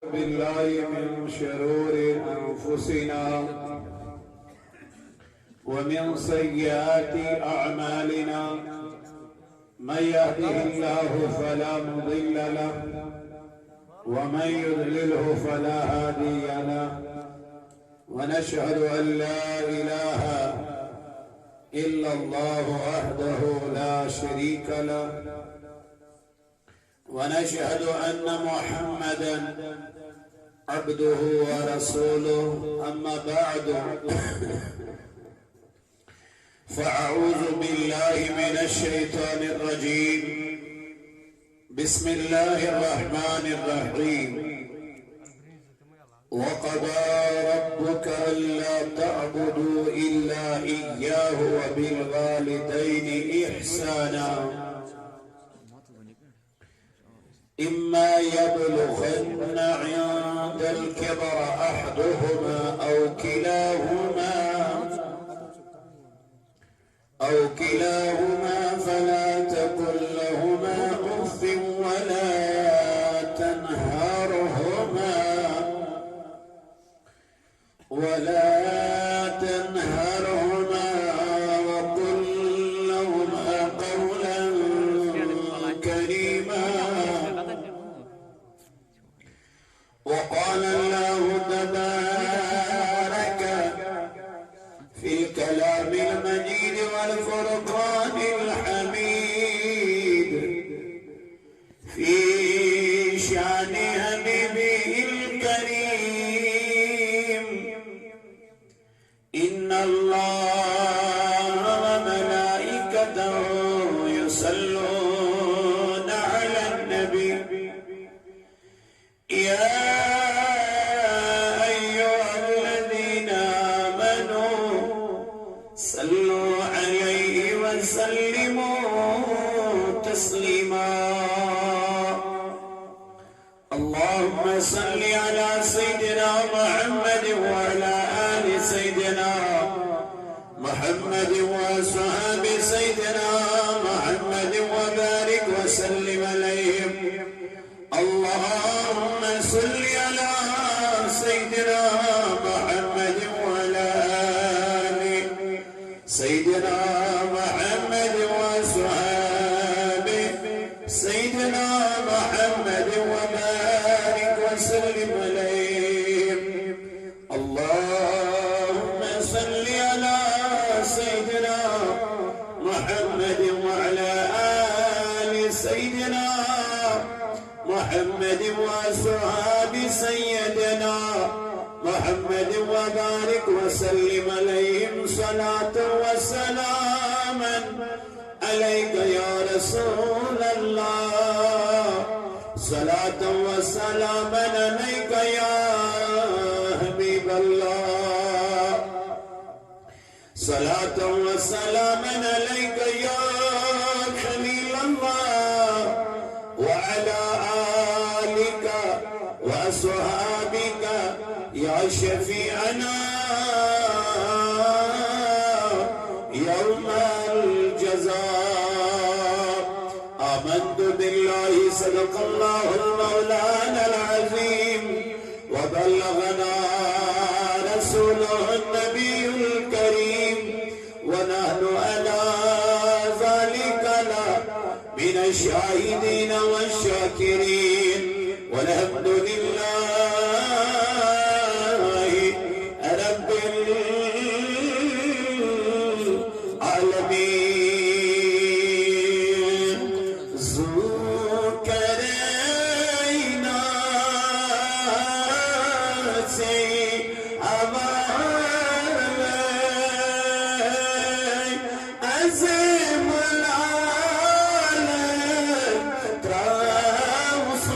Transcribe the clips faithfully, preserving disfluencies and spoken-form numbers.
بالله من شرور أنفسنا ومن سيئات أعمالنا. من يهده الله فلا مضل له، ومن يضلله فلا هادي له. ونشهد أن لا إله إلا الله وحده لا شريك له، ونشهد أن محمدا عبده ورسوله. أما بعد، فأعوذ بالله من الشيطان الرجيم. بسم الله الرحمن الرحيم. وقضى ربك ألا تعبدوا إلا إياه وبالوالدين إحسانا. إما يبلغن عندك الكبر أحدهما أو كلاهما، أو كلاهما فلا تقل لهما أف ولا تنهرهما، ولا تنهرهما وقل لهما قولا كريما. وقال الله تبارك في الكلام المجيد والفرقان الحميد في شأن حبيبه الكريم: إن الله وملائكته يصلون على النبي، يا أيها الذين آمنوا صلوا عليه وسلموا تسليما. اللهم صل على سيدنا محمد وعلى آل سيدنا محمد وأصحاب سيدنا محمد وبارك وسلم عليهم. اللهم صل على سيدنا محمد وعلى آل سيدنا محمد وأصحاب سيدنا محمد وبارك وسلم عليهم. اللهم صل على سيدنا محمد وعلى آل سيدنا محمد وأصحاب سيدنا محمد وبارك وسلم عليهم صلاة وسلاما عليك يا رسول الله، صلاة وسلاما عليك يا حبيب الله، صلاة وسلاما عليك يا خليل الله، وعلى آلك وأصحابك يا شفيعنا يوم الجزاء. آمنت بالله، صدق الله مولانا العظيم، وبلغنا رسوله النبي الكريم، ونحن على ذلك من الشاهدين والشاكرين، والحمد لله رب العالمين. ذو کرائنات سے عوام عظیم العالم تراوس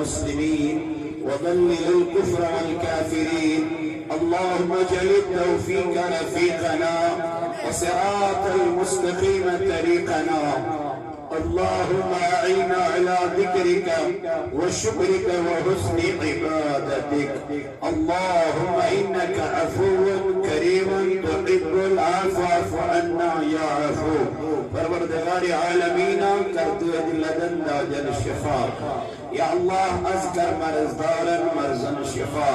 المسلمين وذلل الكفر والكافرين. اللهم اجعل التوفيق رفيقنا وصراط المستقيم طريقنا. اللهم أعنا على ذكرك وشكرك وحسن عبادتك. اللهم إنك عفو كريم تحب العفو فاعف عنا يا عفو. پروردگار عالمین، کر تہنٛدِ لدن دادن شفا. یا اللہ، از کر مرضدارن مرضن شفا.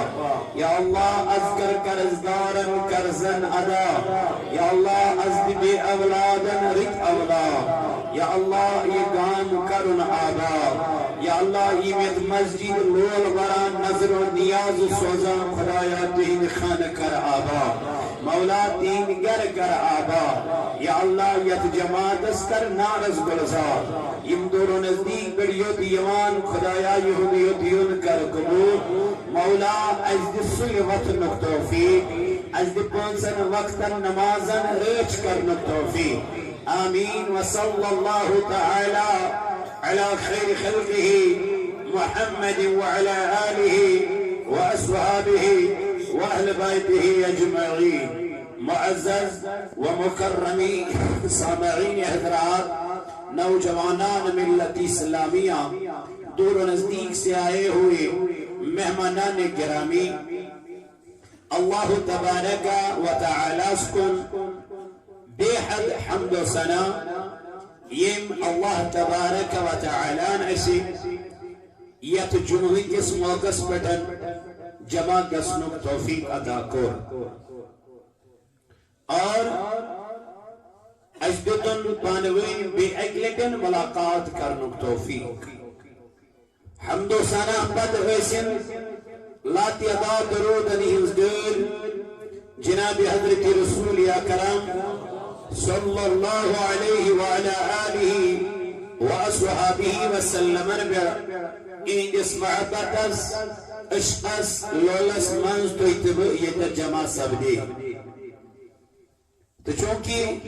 یا اللہ، از کر قرضدارن قرضن ادا. یا اللہ، از تہ بے اولادن رت اولاد. یا اللہ، یہ گام کرن آباد. یا اللہ، یہ میت مسجد لول وران نظر و نیاز سوزان، خدایا تہند خانہ کر آباد. مولا تہند گھر کر آباد. یا اللہ، یتھ جماعتس کر نارس گلزار. یم دور و نزدیک پٮ۪ٹھ یوٚت یوان، خدایا یہند یوٚت یُن کر قبول. مولا، اسہِ دِ سُلہِ وۄتھنُک توفیق، اسہِ دِ پانٛژن وقتن نمازن رٲچھ کرنُک توفیق. آمین. وصلی اللہ تعالی علی خیر خلقہ محمد وعلی آلہ واصحابہ واہل بیتہ اجمعین. معزز و مکرمین سامعین حضرات، نوجوانان ملت اسلامیہ، دور و نزدیک سے آئے ہوئے مہمانان گرامی، اللہ تبارک و تعالیٰ کن بے حد حمد و ثنا، یم اللہ تبارک و تعالیٰ ہن اسہِ یتھ جمعہ کس موقعس پٮ۪ٹھ جمع گژھنُک توفیق عطا کوٚر۔ اور اسہِ دیُتن پانہٕ ؤنۍ بیٚیہِ اکہِ لٹہِ ملاقات کرنُک توفیق۔ حمد و ثنا پتہٕ ٲسِن لاتعداد درودن ہٕنٛز ڈٲلۍ جناب حضرت رسول اکرم صلی اللہ علیہ وعلی آلہ و اصحابہ وسلمن پٮ۪ٹھ، اِہنٛدِس محبتس، عشقس، لولس منٛز تُہۍ تہٕ بہٕ ییٚتٮ۪تھ جمع سپدے۔ تہٕ چونکہ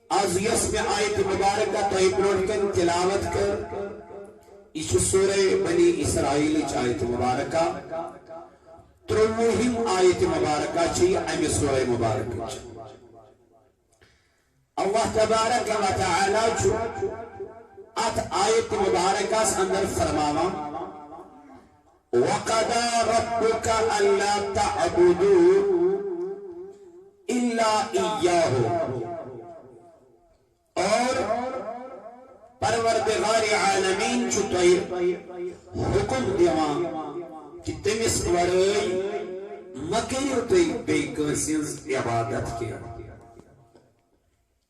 از یۄس مےٚ آیت مبارکہ تۄہہِ برونٛٹھ کنہِ تلاوت کٔر، یہِ چھِ سورہ بنی اسرائیلٕچ آیت مبارکہ، ترٛۆوُہِم آیت مبارکہ چھِ یہِ امہِ سورہ مبارکٕچ۔ اللہ تبارک و تعالیٰ چھُ اتھ آیت مبارکس اندر فرماوان، وقضى ربك ألا تعبدوا إلا إياه۔ اور پروردگار عالمین چھُ تۄہہِ حکم دِوان کہِ تٔمِس ورٲے مہ کٔرِو تُہۍ بیٚیہِ کٲنٛسہِ ہٕنٛز عبادت کینٛہہ۔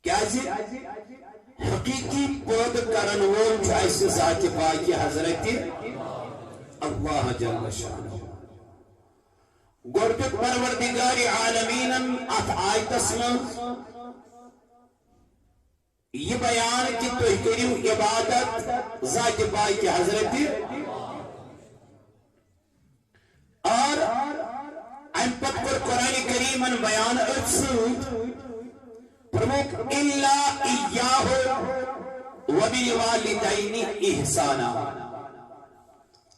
کیازِ حقیقی پٲدٕ کرن وول چھُ اسہِ ذاتِ پاکہِ حضرت اللہ جل شانہ۔ گۄڈٕ دیُت پروردگار عالمیٖنن اتھ آیتس منٛز یہِ بیان کہِ تُہۍ کٔرِو عبادت ذاتِ پاکہِ حضرت۔ اور امہِ پتہٕ کوٚر قرآن کریمن بیان أتھۍ سۭتۍ، فرمووُکھ، "إلا إياه وبالوالدين إحسانا"۔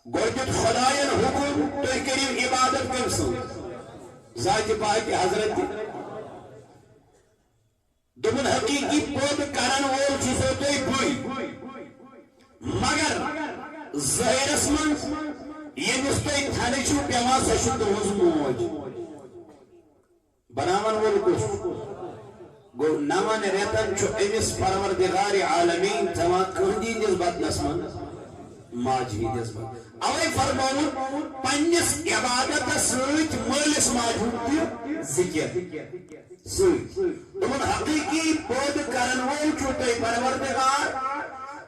گۄڈٕ دیُت خداین حکم، تُہۍ کٔرِو عبادت کٔمۍ سٕنٛز؟ ذاتِ پاکہِ حضرت۔ دوٚپُن، حقیقی پٲدٕ کرن وول چھُسو تُہۍ بٕے، مگر ظٲہرس منٛز ییٚمِس تُہۍ تھنہٕ چھِو پٮ۪وان، سۄ چھِ تُہنٛز موج۔ بناون وول کُس؟ گوٚو، نون رٮ۪تن چھُ أمِس پروردگار عالمیٖن تھاوان کٕہٕنٛدِ ہٕنٛدِس بدنس منٛز ماجہِ ہٕنٛدِس بدنس۔ اوے فرمووُن، پننِس عبادتس سۭتۍ مٲلِس ماجہِ ہُنٛد تہِ ذِکِر۔ سۭتۍ۔ دوٚپُن، حقیقی پٲدٕ کرن وول چھُو تُہۍ پروردگار،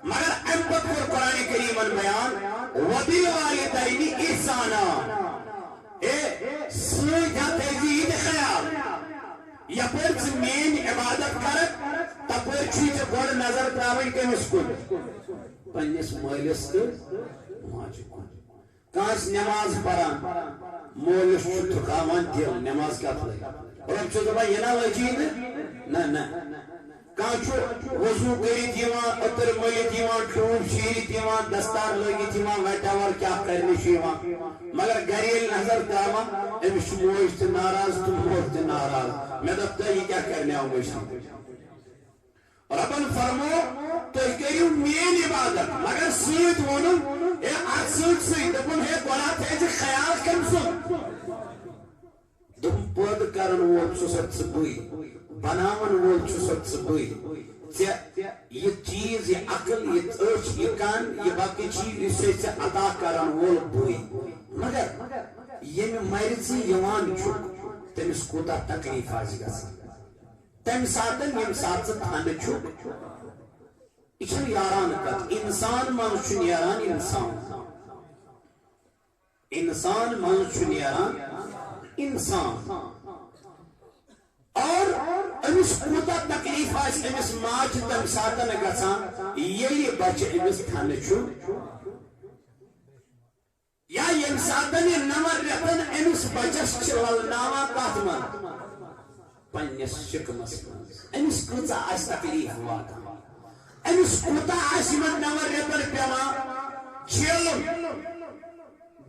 مگر امہِ پتہٕ کوٚر قرآن کریمن بیان، "وبالوالدین احسانا"۔ اے، سۭتۍ ہا تھٲیزِ یہِ تہِ خیال، یپٲرۍ ژٕ میٲنۍ عبادت کرکھ، تپٲرۍ چھُے ژےٚ گۄڈٕ نظر تراوٕنۍ کٔمِس کُن؟ پننِس مٲلِس تہٕ ماجہِ کُن۔ کانٛہہ آسہِ نماز پران، مٲلِس چھُ تھُکاوان دِل، نماز کتھ لگہِ؟ رۄب چھُ دپان، یہِ نہ لٔجی نہٕ، نہ، نہ۔ کانٛہہ چھُ وضو کٔرِتھ یِوان، عطر مٔلِتھ یِوان، ٹوٗپۍ شیٖرِتھ یِوان، دستار لٲگِتھ یِوان، whatever کیٛاہ کرنہِ چھُ یِوان، مگر گرِ ییٚلہِ نظر ترٛاوان، أمِس چھُ موج تہِ ناراض تہٕ مول تہِ ناراض۔ مےٚ دوٚپ، تۄہہِ یہِ کیٛاہ کرنہِ آو مٔشتٕے؟ رۄبن فرمو، تُہۍ کٔرِو میٲنۍ عبادت، مگر سۭتۍ ووٚنُن، ہے، اتھ سۭتۍ سۭتۍ دوٚپُن، ہے، گۄڈٕ تھٲیزِ خیال کٔمۍ سُنٛد؟ دوٚپُن، پٲدٕ کرن وول چھُسا ژٕ بٕے، بناون وول چھُسا ژٕ بٕے۔ ژےٚ یہِ چیٖز، یہِ عقل، یہِ أچھ، یہِ کن، یہِ باقٕے چیٖز، یہِ چھُسے ژےٚ عطا کرن وول بٕے۔ مگر ییٚمہِ مرِ ژٕ یِوان چھُکھ، تٔمِس کوٗتاہ تکلیف آسہِ گژھان۔ تَمہِ ساتہٕ، ییٚمہِ ساتہٕ ژٕ تھنہٕ چھُکھ، یہِ چھَنہٕ یاران کَتھ۔ اِنسان منٛز چھُ نیران اِنسان۔ اِنسان منٛز چھُ نیران اِنسان۔ اور أمِس کوٗتاہ تکلیٖف آسہِ أمِس ماجہِ تَمہِ ساتہٕ گژھان، ییٚلہِ یہِ بَچہٕ أمِس تھنہٕ چھُ۔ یا ییٚمہِ ساتہٕ یہِ نَوَن رٮ۪تَن أمِس بَچَس چھِ لَلناوان کَتھ منٛز؟ پنٛنِس شِکمَس منٛز۔ أمِس کۭژاہ آسہِ تکلیٖف واتان؟ أمِس کوٗتاہ آسہِ یِمَن نَوَن رٮ۪تَن پٮ۪وان جھیلُن؟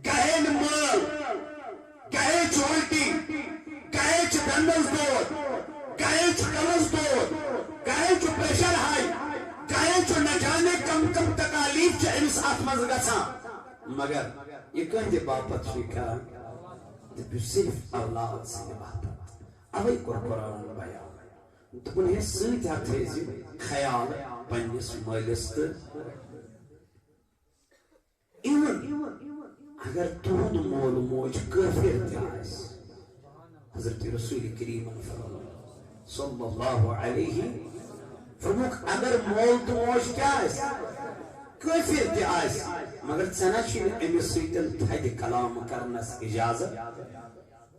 گاہے نہٕ مٲل، گاہے چھُ اُلٹی، گاہے چھُ دَنٛدَس دود، گاہے چھُ کَلَس دود، گاہے چھُ pressure high، گاہے چھُ نہ جانے کَم کَم تکالیٖف چھِ أمِس اَتھ منٛز گژھان۔ مگر یہِ کٕہٕنٛدِ باپتھ چھُ یہِ کران؟ دوٚپُن، صرف اولاد سٕنٛدِ باپتھ۔ اوے کوٚر قرآنن بیان۔ دوٚپُن، ہے، سۭتۍ ہا تھٲیزِ خیال پننِس مٲلِس تہٕ even اگر تُہُنٛد مول موج کٲفِر تہِ آسہِ، حضرت رسول کریمن فرموو، صلی اللہ علیہ فرمووُکھ، اگر مول تہٕ موج کیٛاہ آسہِ؟ کٲفِر تہِ آسہِ، مگر ژےٚ نہ چھُے نہٕ أمِس سۭتۍ تھدِ کلام کرنس اجازت۔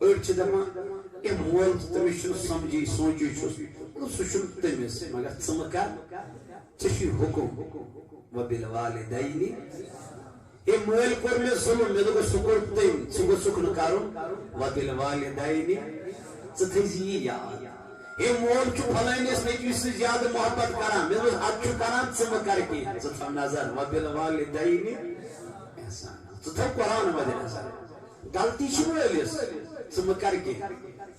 أڑۍ چھِ دپان، ہے مول تہٕ تٔمِس چھُنہٕ سمجھی سونچی چھُس، گوٚو سُہ چھُنہٕ تٔمِس، مگر ژٕ مہٕ کر، ژےٚ چھُے حُکُم، وبالوالدین۔ ہے مٲلۍ کوٚر مےٚ ظُلُم، مےٚ دوٚپُس سُہ کوٚر تٔمۍ، ژٕ گوٚژھُکھ نہٕ کَرُن۔ وبالوالدین، ژٕ تھٲیزِ یہِ یاد۔ ہے مول چھُ فلٲنِس نیٚچوِس سۭتۍ زیادٕ محبت کران، مےٚ دوٚپُس اَدٕ چھُ کران، ژٕ مہٕ کر کینٛہہ، ژٕ تھاو نظر۔ وبالوالدین احسانا، ژٕ تھاو قرآن مدِ نظر۔ غلطی چھِ مٲلِس، ژٕ مہٕ کر کینٛہہ،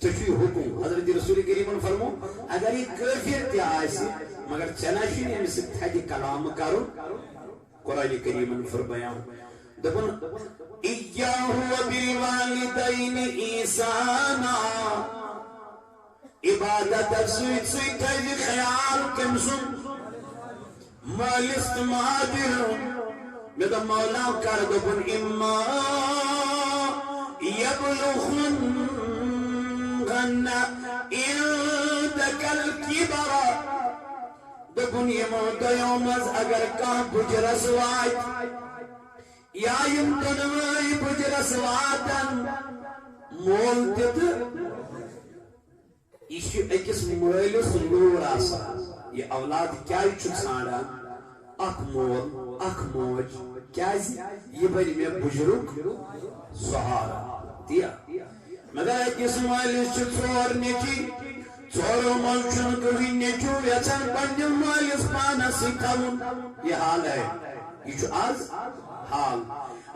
ژےٚ چھُے حُکُم۔ حضرت رسول کریٖمن فرموو، اگر یہِ کٲفِر تہِ آسہِ، مگر ژےٚ نہ چھُے نہٕ أمِس سۭتۍ تھدِ کلام کرُن۔ قرآن کریٖمن فرمایاو، دوٚپُن، ایاہ وبالوالدین احسانا۔ عبادتس سۭتۍ سۭتۍ تھٲیزِ خیال کٔمۍ سُنٛد؟ مٲلِس تہٕ ماجہِ ہُنٛد۔ مےٚ دوٚپ، مولا کر؟ دوٚپُن، اما یبلغن عندک الکبر۔ دوٚپُن، یِمو دۄیو منٛز اگر کانٛہہ بُجرس واتہِ، یا یِم دۄنوَے بُجرس واتن، مول تہِ تہٕ یہِ چھُ أکِس مٲلِس لوٗر آسان، یہِ اولاد کیٛازِ چھُ ژھانڈان؟ اکھ مول، اکھ موج، کیٛازِ؟ یہِ بنہِ مےٚ بُجرُک سہارا۔ تی یا؟ مگر أکِس مٲلِس چھِ ژور نیٚچِوۍ، ژورو منٛز چھُنہٕ کٕہٕنۍ نیٚچوٗ یژھان پننِس مٲلِس پانس سۭتۍ تھاوُن۔ یہِ حال ہے، یہِ چھُ آز حال۔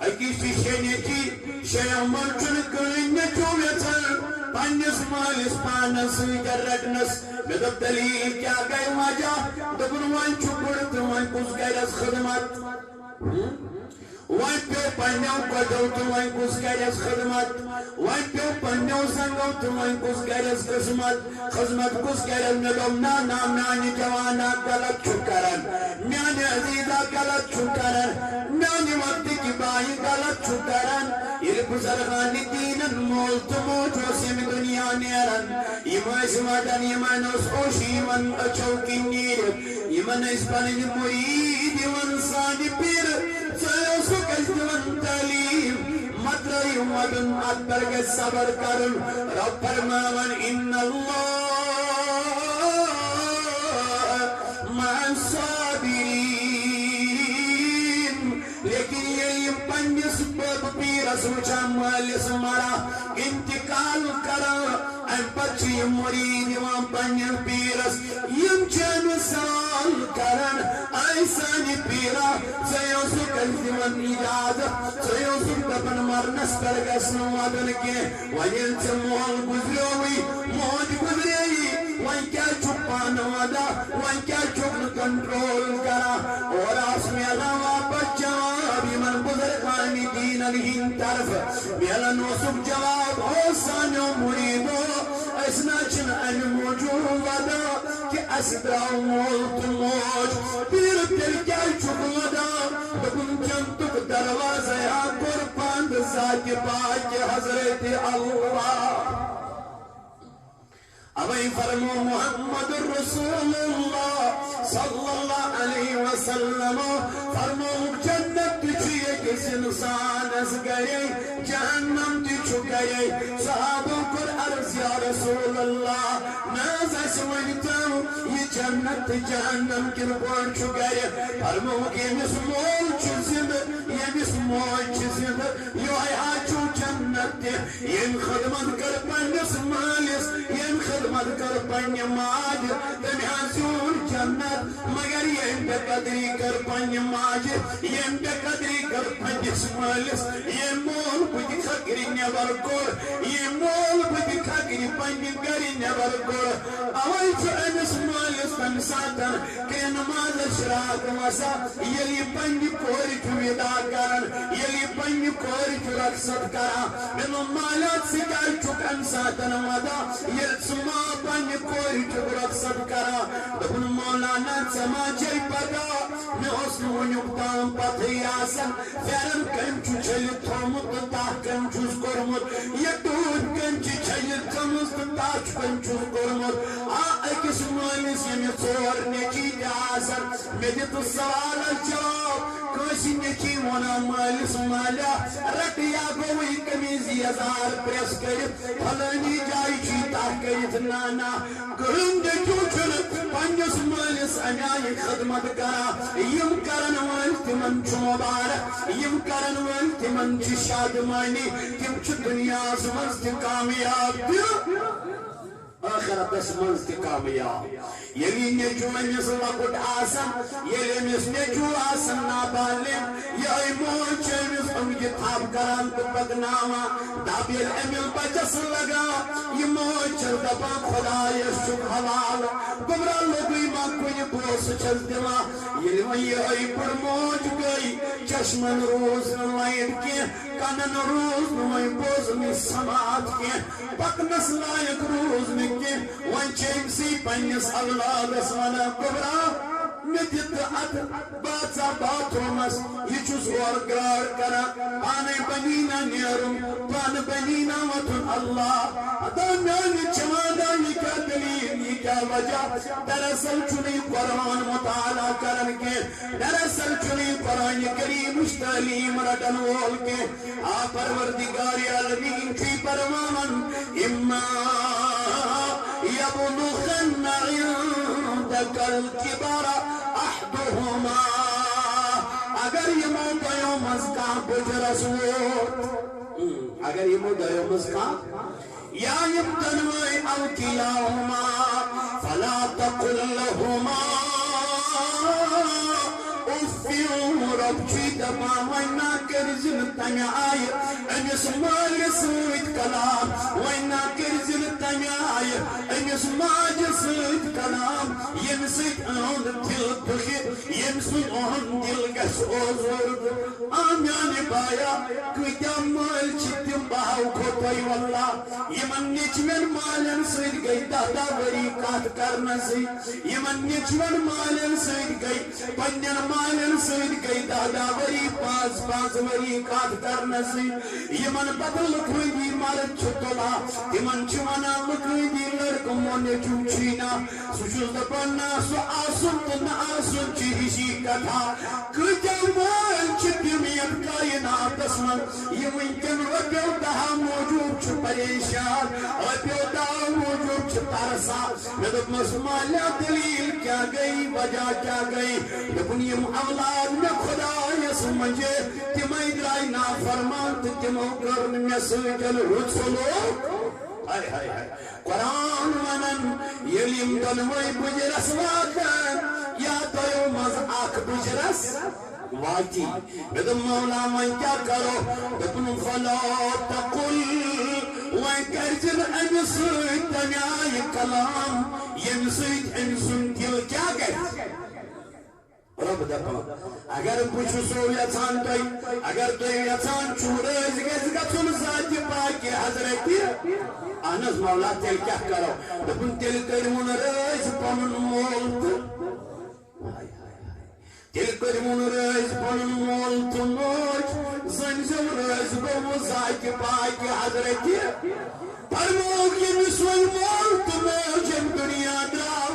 أکِس چھِ شےٚ نیٚچِوۍ، شےٚ یِمن چھُنہٕ کٕہٕنۍ نیٚچوٗ یژھان پننِس مٲلِس پانس سۭتۍ رٹنس۔ مےٚ دوٚپ، دٔلیٖل کیٛاہ گٔے وجہ؟ دوٚپُن، وۄنۍ چھُ بُڈٕ تہٕ وۄنۍ کُس کرٮ۪س خدمت؟ ہُم؟ وۄنۍ پیوٚو پننیو گۄڈو تہٕ وۄنۍ کُس کرٮ۪س خدمت؟ وۄنۍ پیوٚو پننیو زنگو تہٕ وۄنۍ کُس کرٮ۪س قسمت؟ خدمت کُس کرن؟ مےٚ دوٚپ، نہ، نہ، میانہِ جوانا غلط چھُ کران، میانہِ عزیزا غلط چھُ کران، میانہِ وقتٕکۍ بایہِ غلط چھُ کران۔ ییٚلہِ بُزرگانِ دیٖنن مول تہٕ موج اوس ییٚمہِ دُنیا نیران، یِم ٲسۍ وَدان، یِمن اوس ہوشی یِوان أچھو کِنۍ نیٖرِتھ، یِمن ٲسۍ پنٕنۍ مُریٖد یِوان سانہِ پیٖرٕ، ژٕ اوسُکھ اَسہِ دِوان تعلیٖم۔ مطلب یہِ وَدُن، اَتھ پٮ۪ٹھ گژھِ صبر کَرُن۔ رۄب فرماوان، ان اللہ مع الصابرین۔ لیکن ییٚلہِ یِم پننِس بٲب پیٖرس وٕچھان، مٲلِس مران، انتقال کران، امہِ پتہٕ چھِ یِم مُریٖد یِوان پننِس پیٖرس، یِم چھِ أمِس سوال کران، "اے سانہِ پیٖرا، ژےٚ اوسُکھ اَسہِ دِوان اِجازت، ژےٚ اوسُکھ دَپان مرنس پٮ۪ٹھ گژھِ نہٕ وَدُن کینٛہہ، وۄنۍ ییٚلہِ ژےٚ مول گُزریووٕے، موج گُزرییی، وۄنۍ کیٛازِ چھُکھ پانہٕ وَدان، وۄنۍ کیٛازِ چھُکھ نہٕ کنٹرول کران؟" اورٕ آس میلان واپس جواب یِمن بزرگان دینن ہٕنٛدِ طرفہٕ۔ میلان اوسُکھ جواب، او سانیو مُریٖدو، أسۍ نہ چھِنہٕ اَمہِ موٗجوٗب وَدان کہِ اَسہِ درٛاو مول تہٕ موج۔ پیٖر تیٚلہِ کیٛازِ چھُکھ وَدان؟ دوٚپُن، جنتُک دروازے ہا کوٚر بنٛد ذاتِ پاکہِ حضرت اللہ۔ اوے فرمو محمد رسول اللہ صلی اللہ علیہ وسلم، فرمووُکھ، جنت تہِ چھُ أکِس اِنسانس گرے، جہنم تہِ چھُ گرے۔ صحابو کوٚر عرض، یا رسول اللہ، نہ حظ، اَسہِ ؤنۍ تو، یہِ جنت تہٕ جہنم کِتھ پٲٹھۍ چھُ گرِ؟ فرمووُکھ، ییٚمِس مول چھُ زِندٕ، ییٚمِس موج چھِ زِندٕ، یِہوٚے حظ چھُ جنت تہِ۔ ییٚمۍ خدمت کٔر پننِس مٲلِس، ییٚمۍ خدمت کٔر پننہِ ماجہِ، تٔمۍ حظ زیوٗن جنت۔ مگر ییٚمۍ بے قدری کٔر پننہِ ماجہِ، ییٚمۍ بے قدری کٔر پننِس مٲلِس، ییٚمۍ مول بُتھِ خٲطرِ نٮ۪بر کوٚر، ییٚمۍ مول بُتھِ خٲطرِ پننہِ گرِ نٮ۪بر کوٚر، اوے چھُ أمِس مٲلِس تمہِ ساتن کینٛہہ نماز اشراق وسان، ییٚلہِ یہِ پننہِ کورِ چھُ وِدا کران، ییٚلہِ یہِ پننہِ کورِ چھُ رۄخصت کران، مےٚ دوٚپ، مالا، ژٕ کیٛازِ چھُکھ اَمہِ ساتن وَدان، ییٚلہِ ژٕ ما پننہِ کورِ چھُکھ رۄخصت کران؟ دوٚپُن، مولانا، ژےٚ ما چھے پتہ، مےٚ اوس نہٕ وُنیُک تام پتہٕے آسان، پھٮ۪رن کٔمۍ چھُ چھٔلِتھ تھوٚومُت تہٕ تَتھ کٔمۍ چھُس کوٚرمُت، یہِ ٹوٗپۍ کٔمۍ چھِ چھٔلِتھ تھٲومٕژ تہٕ تَتھ کٔمۍ چھُس کوٚرمُت۔ آ، أکِس مٲلِس ییٚمِس ژور نیٚچِی تہِ آسن، مےٚ دِتُس سوالس جواب۔ کٲنٛسہِ نیٚچِی وَنان مٲلِس، مالیٰ، رَٹہٕ یا گوٚوُے قمیٖض یَزار پرٛٮ۪س کٔرِتھ، پھلٲنی جایہِ چھُے تَتھ کٔرِتھ۔ نہ، نہ، کٕہٕنۍ نیٚچوٗ چھُنہٕ پننِس مٲلِس اَمہِ آیہِ خدمت کران۔ یِم کرن وٲلۍ تِمن چھُ مُبارک، یِم کرن وٲلۍ تِمن چھِ شادمٲنی، تِم چھِ دُنیاہَس منٛز تہِ کامیاب تہٕ ٲخرتس منٛز تہِ کامیاب۔ ییٚلہِ یہِ نیٚچوٗ أمِس لۄکُٹ آسان، ییٚلہِ أمِس نیٚچوٗ آسان نابالغ، یِہوٚے موج چھِ أمِس أنٛدرِ تھپھ کران تہٕ پکناوان۔ دَب ییٚلہِ أمِس بچس لگان، یہِ موج چھَس دپان، خۄدایَس چھُکھ حوالہٕ، گوٚبرا لوٚگُے ما کُنہِ بوسہٕ چھَس دِوان۔ ییٚلہِ وۄنۍ یِہوٚے بٕڑ موج گٔے، چشمن روٗز نہٕ لایِٹ کینٛہہ، کنن روٗز نہٕ وۄنۍ بوزنٕچ سماعت کینٛہہ، پکنس لایق روٗز نہٕ کینٛہہ۔ وۄنۍ چھِ أمۍ سٕے پننِس اولادس ونان، گوٚبرا، مےٚ دِ تہٕ اتھ باژا باتھ روٗمس، یہِ چھُس اورٕ گرار کران، پانے بنی نا نیرُن، پانہٕ بنی نا وۄتھُن۔ اللہ، ادا میانہِ چمادا، یہِ کیٛاہ دلیل، یہِ کیٛاہ وجہ؟ دراصل چھُنہٕ یہِ قرآن مطالعہ کران کینٛہہ، دراصل چھُنہٕ یہِ قرآن کریمٕچ تعلیٖم رٹن وول کینٛہہ۔ آ پروردگار عالمین چھُے فرماوان، اما یبلغن عندک الکبر احدہما، اگر یِمو دۄیو منٛز کانٛہہ بُجرس ووت، اگر یِمو دۄیو منٛز کانٛہہ یا یِم دۄنوَے، او کلاہما، فلا تقل لہما اف، رۄب چھُے دپان، وۄنۍ نا کٔرۍ زِ نہٕ تمہِ آیہِ أمِس مٲلِس سۭتۍ کلام، وۄنۍ نا کٔرۍ زِ نہٕ تمہِ آیہِ أمِس ماجہِ سۭتۍ کلام، ییٚمہِ سۭتۍ أہُنٛد دِل دُکھِ، ییٚمہِ سۭتۍ أہُنٛد دِل گژھِ اوزُر۔ آ میانہِ بایا، کۭتیاہ مٲلۍ چھِ تِم، بہٕ ہاوکھو تۄہہِ واللہ، یِمن نیٚچوٮ۪ن مالٮ۪ن سۭتۍ گٔے دَہ دَہ ؤری کتھ کرنَسٕے، یِمن نیٚچوٮ۪ن مالٮ۪ن سۭتۍ گٔے، پننٮ۪ن مالٮ۪ن سۭتۍ گٔے دَہ دَہ ؤری، پانٛژھ پانٛژھ ؤری کتھ کرنَسٕے، یِمن پتہٕ لُکہٕ ہٕنٛدی مرد چھِ تُلان، تِمن چھِ ونان لُکہٕ ہٕنٛدی لڑکہٕ، مو نیٚچوٗ چھُے نا۔ سُہ چھُس دپان، نہ، سُہ آسُن تہٕ نہ آسُن چھِ ہِشی کتھا۔ کۭتیاہ مٲلۍ چھِ تِم یتھ کائناتس منٛز، یِم وٕنکٮ۪ن رۄپیو دہو موٗجوٗب چھِ پریشان، رۄپیو دہو موٗجوٗب چھِ ترسان۔ مےٚ دوٚپمس، مالیہ، دٔلیٖل کیٛاہ گٔے، وجہ کیٛاہ گٔے؟ دوٚپُن، یِم اولاد مےٚ خۄدایس منٛجے، تِمے درٛاے نافرمان تہٕ تِمو کٔر نہٕ مےٚ سۭتۍ رُت سلوک۔ ہاے ہاے ہاے۔ قرآن ونان، ییٚلہِ یِم دۄنوَے بُجرس واتن، یا دۄیو منٛز اکھ بُجرس واتی۔ مےٚ دوٚپ، مولا، وۄنۍ کیٛاہ کرو؟ دوٚپُن، فلا تقل، وۄنۍ کٔرزِ نہٕ أمِس سۭتۍ تَمہِ آیہِ کلام، ییٚمہِ سۭتۍ أمۍ سُنٛد دِل کیٛاہ گژھِ؟ رۄب دپان، اگر بہٕ چھُسو یژھان تۄہہِ، اگر تُہۍ یژھان چھِو رٲضۍ گژھِ گژھُن ذاتِ پاکہِ حضرتِ، اہن حظ مولا، تیٚلہِ کیٛاہ کرو؟ دوٚپُن، تیٚلہِ کٔرِوُن رٲضۍ پنُن مول تہٕ، تیٚلہِ کٔرِوُن رٲضۍ پنُن مول تہٕ موج، زٲنۍزیو رٲضۍ گوٚوُ ذاتِ پاکہِ حضرتِ۔ فرمووُکھ، ییٚمِس وۄنۍ مول تہٕ موج ییٚمہِ دُنیا درٛاو،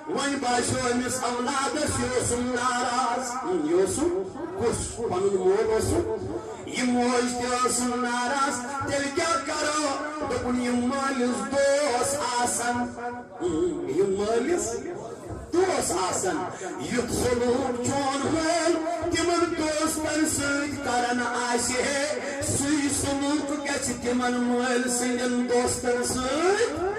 وۄنۍ باسیو أمِس اولادس، یہِ اوسُم ناراض۔ ہم، یہِ اوسُم کُس؟ پنُن مول اوسُم، یہِ موج تہِ ٲسٕم ناراض۔ تیٚلہِ کیٛاہ کرو؟ دوٚپُن، یِم مٲلِس دوس آسن، ہم، یِم مٲلِس دوس آسن، یُتھ سلوک چون مول تِمن دوستن سۭتۍ کران آسہِ ہے، سُے سلوک گژھِ تِمن مٲلۍ سٕنٛدٮ۪ن دوستن سۭتۍ۔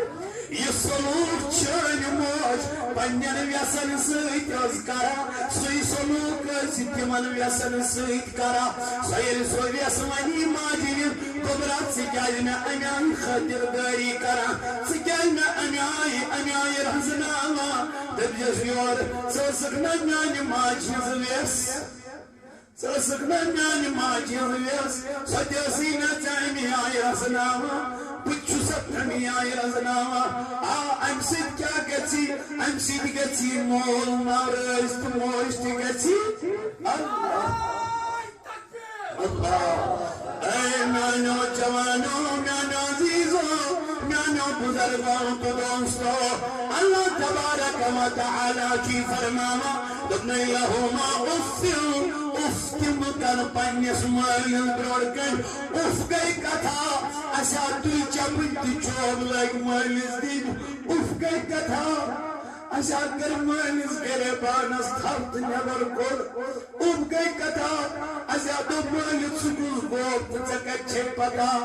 یہِ سلوک چٲنۍ موج پننٮ۪ن وٮ۪سن سۭتۍ ٲس کران، سُے سلوک ٲسۍ تِمن وٮ۪سن سۭتۍ کران۔ سۄ ییٚلہِ سۄ وٮ۪س ونہِ ماجہِ، یہِ گوٚبرا، ژٕ کیازِ مےٚ اَمہِ آیہِ خٲطردٲری کران؟ ژٕ کیازِ مےٚ اَمہِ آیہِ، اَمہِ آیہِ رزناوان؟ دٔپۍزٮ۪س یورٕ، ژٕ ٲسٕکھ نہ میانہِ ماجہِ ہٕنٛز وٮ۪س؟ ژٕ ٲسٕکھ نہ میانہِ ماجہِ ہٕنٛز وٮ۪س؟ سۄ تہِ ٲسٕے نہ ژےٚ اَمہِ آیہِ رزناوان؟ بہٕ تہِ چھُسَتھ اَمہِ آیہِ رزناوان۔ آ، اَمہِ سۭتۍ کیٛاہ گژھِ؟ اَمہِ سۭتۍ گژھِ مول ناراض تہٕ موج تہِ گژھِ۔ اللہ۔ اللہ۔ اے میانیو جوانو، میانیو عزیزو، میانیو بزرگو تو دوستو، اللہ تبارک و تعالیٰ چھُ فرماوان، دوٚپنَے، لہما اف، اف تہِ مہٕ کر پننِس مٲلِس برونٛٹھ کَنہِ۔ اف گٔے کتھا، اسہِ آو تُج چپٕنۍ تہٕ چوب لٲگۍ مٲلِس دِنۍ۔ اف گٔے کتھا، اسہِ آو کٔر مٲلِس گرے پانس تھپھ تہٕ نٮ۪بر کوٚر۔ اُف گٔے کتھا، اسہِ ہا دوٚپ مٲلِس ژٕ کُس گوٚو تہٕ ژےٚ کتہِ چھے پتہ؟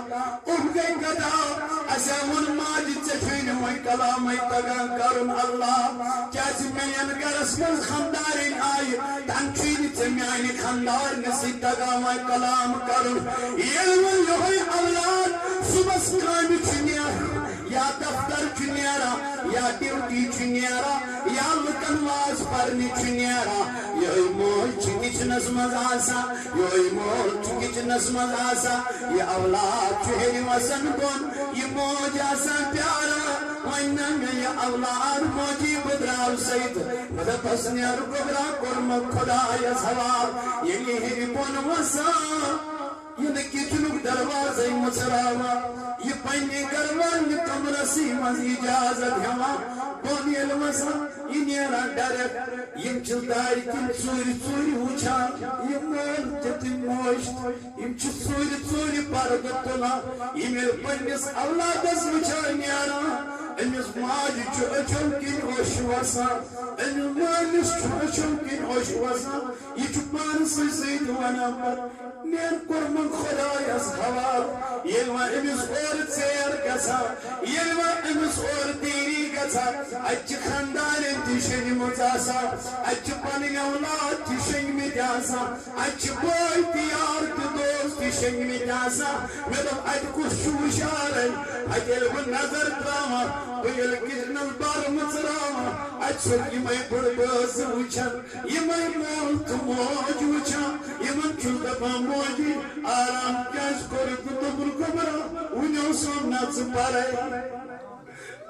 اُف گٔے کتھا، اسہِ ہا ووٚن ماجہِ ژےٚ چھُے نہٕ وۄنۍ کلامے تگان کرُن۔ اللہ، کیازِ میٲنۍ گرس منٛز خاندارِنۍ آیہِ، تنہٕ چھُے نہٕ ژےٚ میانہِ خاندارنہِ سۭتۍ تگان وۄنۍ کلام کرُن۔ ییٚلہِ وۄنۍ یِہوٚے اولاد صُبحس کامہِ چھُ نیران، یا دفتر چھُ نیران، یا ڈیوٹی چھُ نیران، یا لُکن واز پرنہِ چھُ نیران، یِہوٚے موج چھِ کچنس منٛز آسان، یِہوٚے مول چھُ کچنس منٛز آسان، یہِ اولاد چھُ ہیٚرِ وسان بۄن، یہِ موج آسان پیاران۔ وۄنۍ نہ مےٚ یہِ اولاد موجی، بہٕ درٛاو سیدٕ، بہٕ دپس نیر گوٚبرا، کوٚرمُت خۄدایس حوالہٕ۔ ییٚلہِ یہِ ہیٚرِ بۄن وسان، یہِ نہٕ کچنُک دروازے مُژراوان، یہِ پننہِ گرٕ والنہِ کمرسٕے منٛز اجازت ہٮ۪وان۔ بۄن ییٚلہِ وسان، یہِ نیران ڈایریکٹ۔ یِم چھِ دارِ کِنۍ ژوٗرِ ژوٗرِ وٕچھان، یہِ مول تہِ تہٕ موج تہِ۔ یِم چھِ ژوٗرِ ژوٗرِ پردٕ تُلان۔ یِم ییٚلہِ پننِس اولادس وٕچھان نیران، أمِس ماجہِ چھُ أچھو کِنۍ اوٚش وسان، أمِس مٲلِس چھُ أچھو کِنۍ اوٚش وسان۔ یہِ چھُ پانسٕے سۭتۍ ونان پتہٕ، مےٚ کوٚرمُت خۄدایس حوالہٕ۔ ییٚلہِ وۄنۍ أمِس اورٕ ژیر گژھان، ییٚلہِ وۄنۍ أمِس اورٕ دیری گژھان، اتہِ چھِ خاندارٮ۪ن تہِ شۄنگمٕژ آسان، اتہِ چھِ پنٕنۍ اولاد تہِ شۄنگمٕتۍ آسان، اتہِ چھِ بٲے تہِ، یار تہِ، دوس تہِ شۄنگمٕتۍ آسان۔ مےٚ دوٚپ، اتہِ کُس چھُ ہُشارے؟ اتہِ ییٚلہِ بہٕ نظر تراوان، بہٕ ییٚلہِ کچنس بر مُژراوان، اتہِ چھُسکھ یِمے بٕڑٕ بٲژ وٕچھان۔ یِمے مول تہٕ موج وٕچھان، یِمن چھُس دپان، موجی، آرام کیازِ کوٚرُتھ؟ دوٚپُن، گوٚبرا، وُنہِ اوسُم نہ ژٕ پرے۔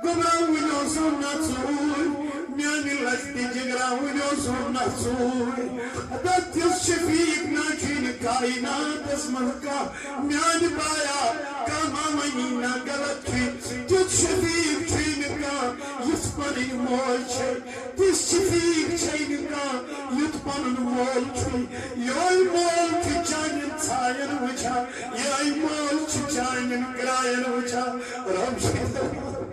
گوٚبرا، وُنہِ اوسُم نہ ژٕ اوٗرۍ۔ میانہِ لۄکٹہِ جگرا، وُنہِ اوسُم نہ ژٕ اوٗرۍ۔ ہتا تِژھ شفیق نہ چھُے نہٕ کائناتس منٛز کانٛہہ۔ میانہِ بایا، کانٛہہ ما ونی نہ غلط چھُے۔ تیُتھ شفیق چھُے نہٕ کانٛہہ، یِژھ پنٕنۍ موج چھے۔ تِژھ شفیق چھے نہٕ کانٛہہ، یُتھ پنُن مول چھُے۔ یِہوٚے مول چھُ چانٮ۪ن ژھاین وٕچھان، یِہوٚے مول چھُ چانٮ۪ن کرٛاین وٕچھان۔ رب چھُے دپان،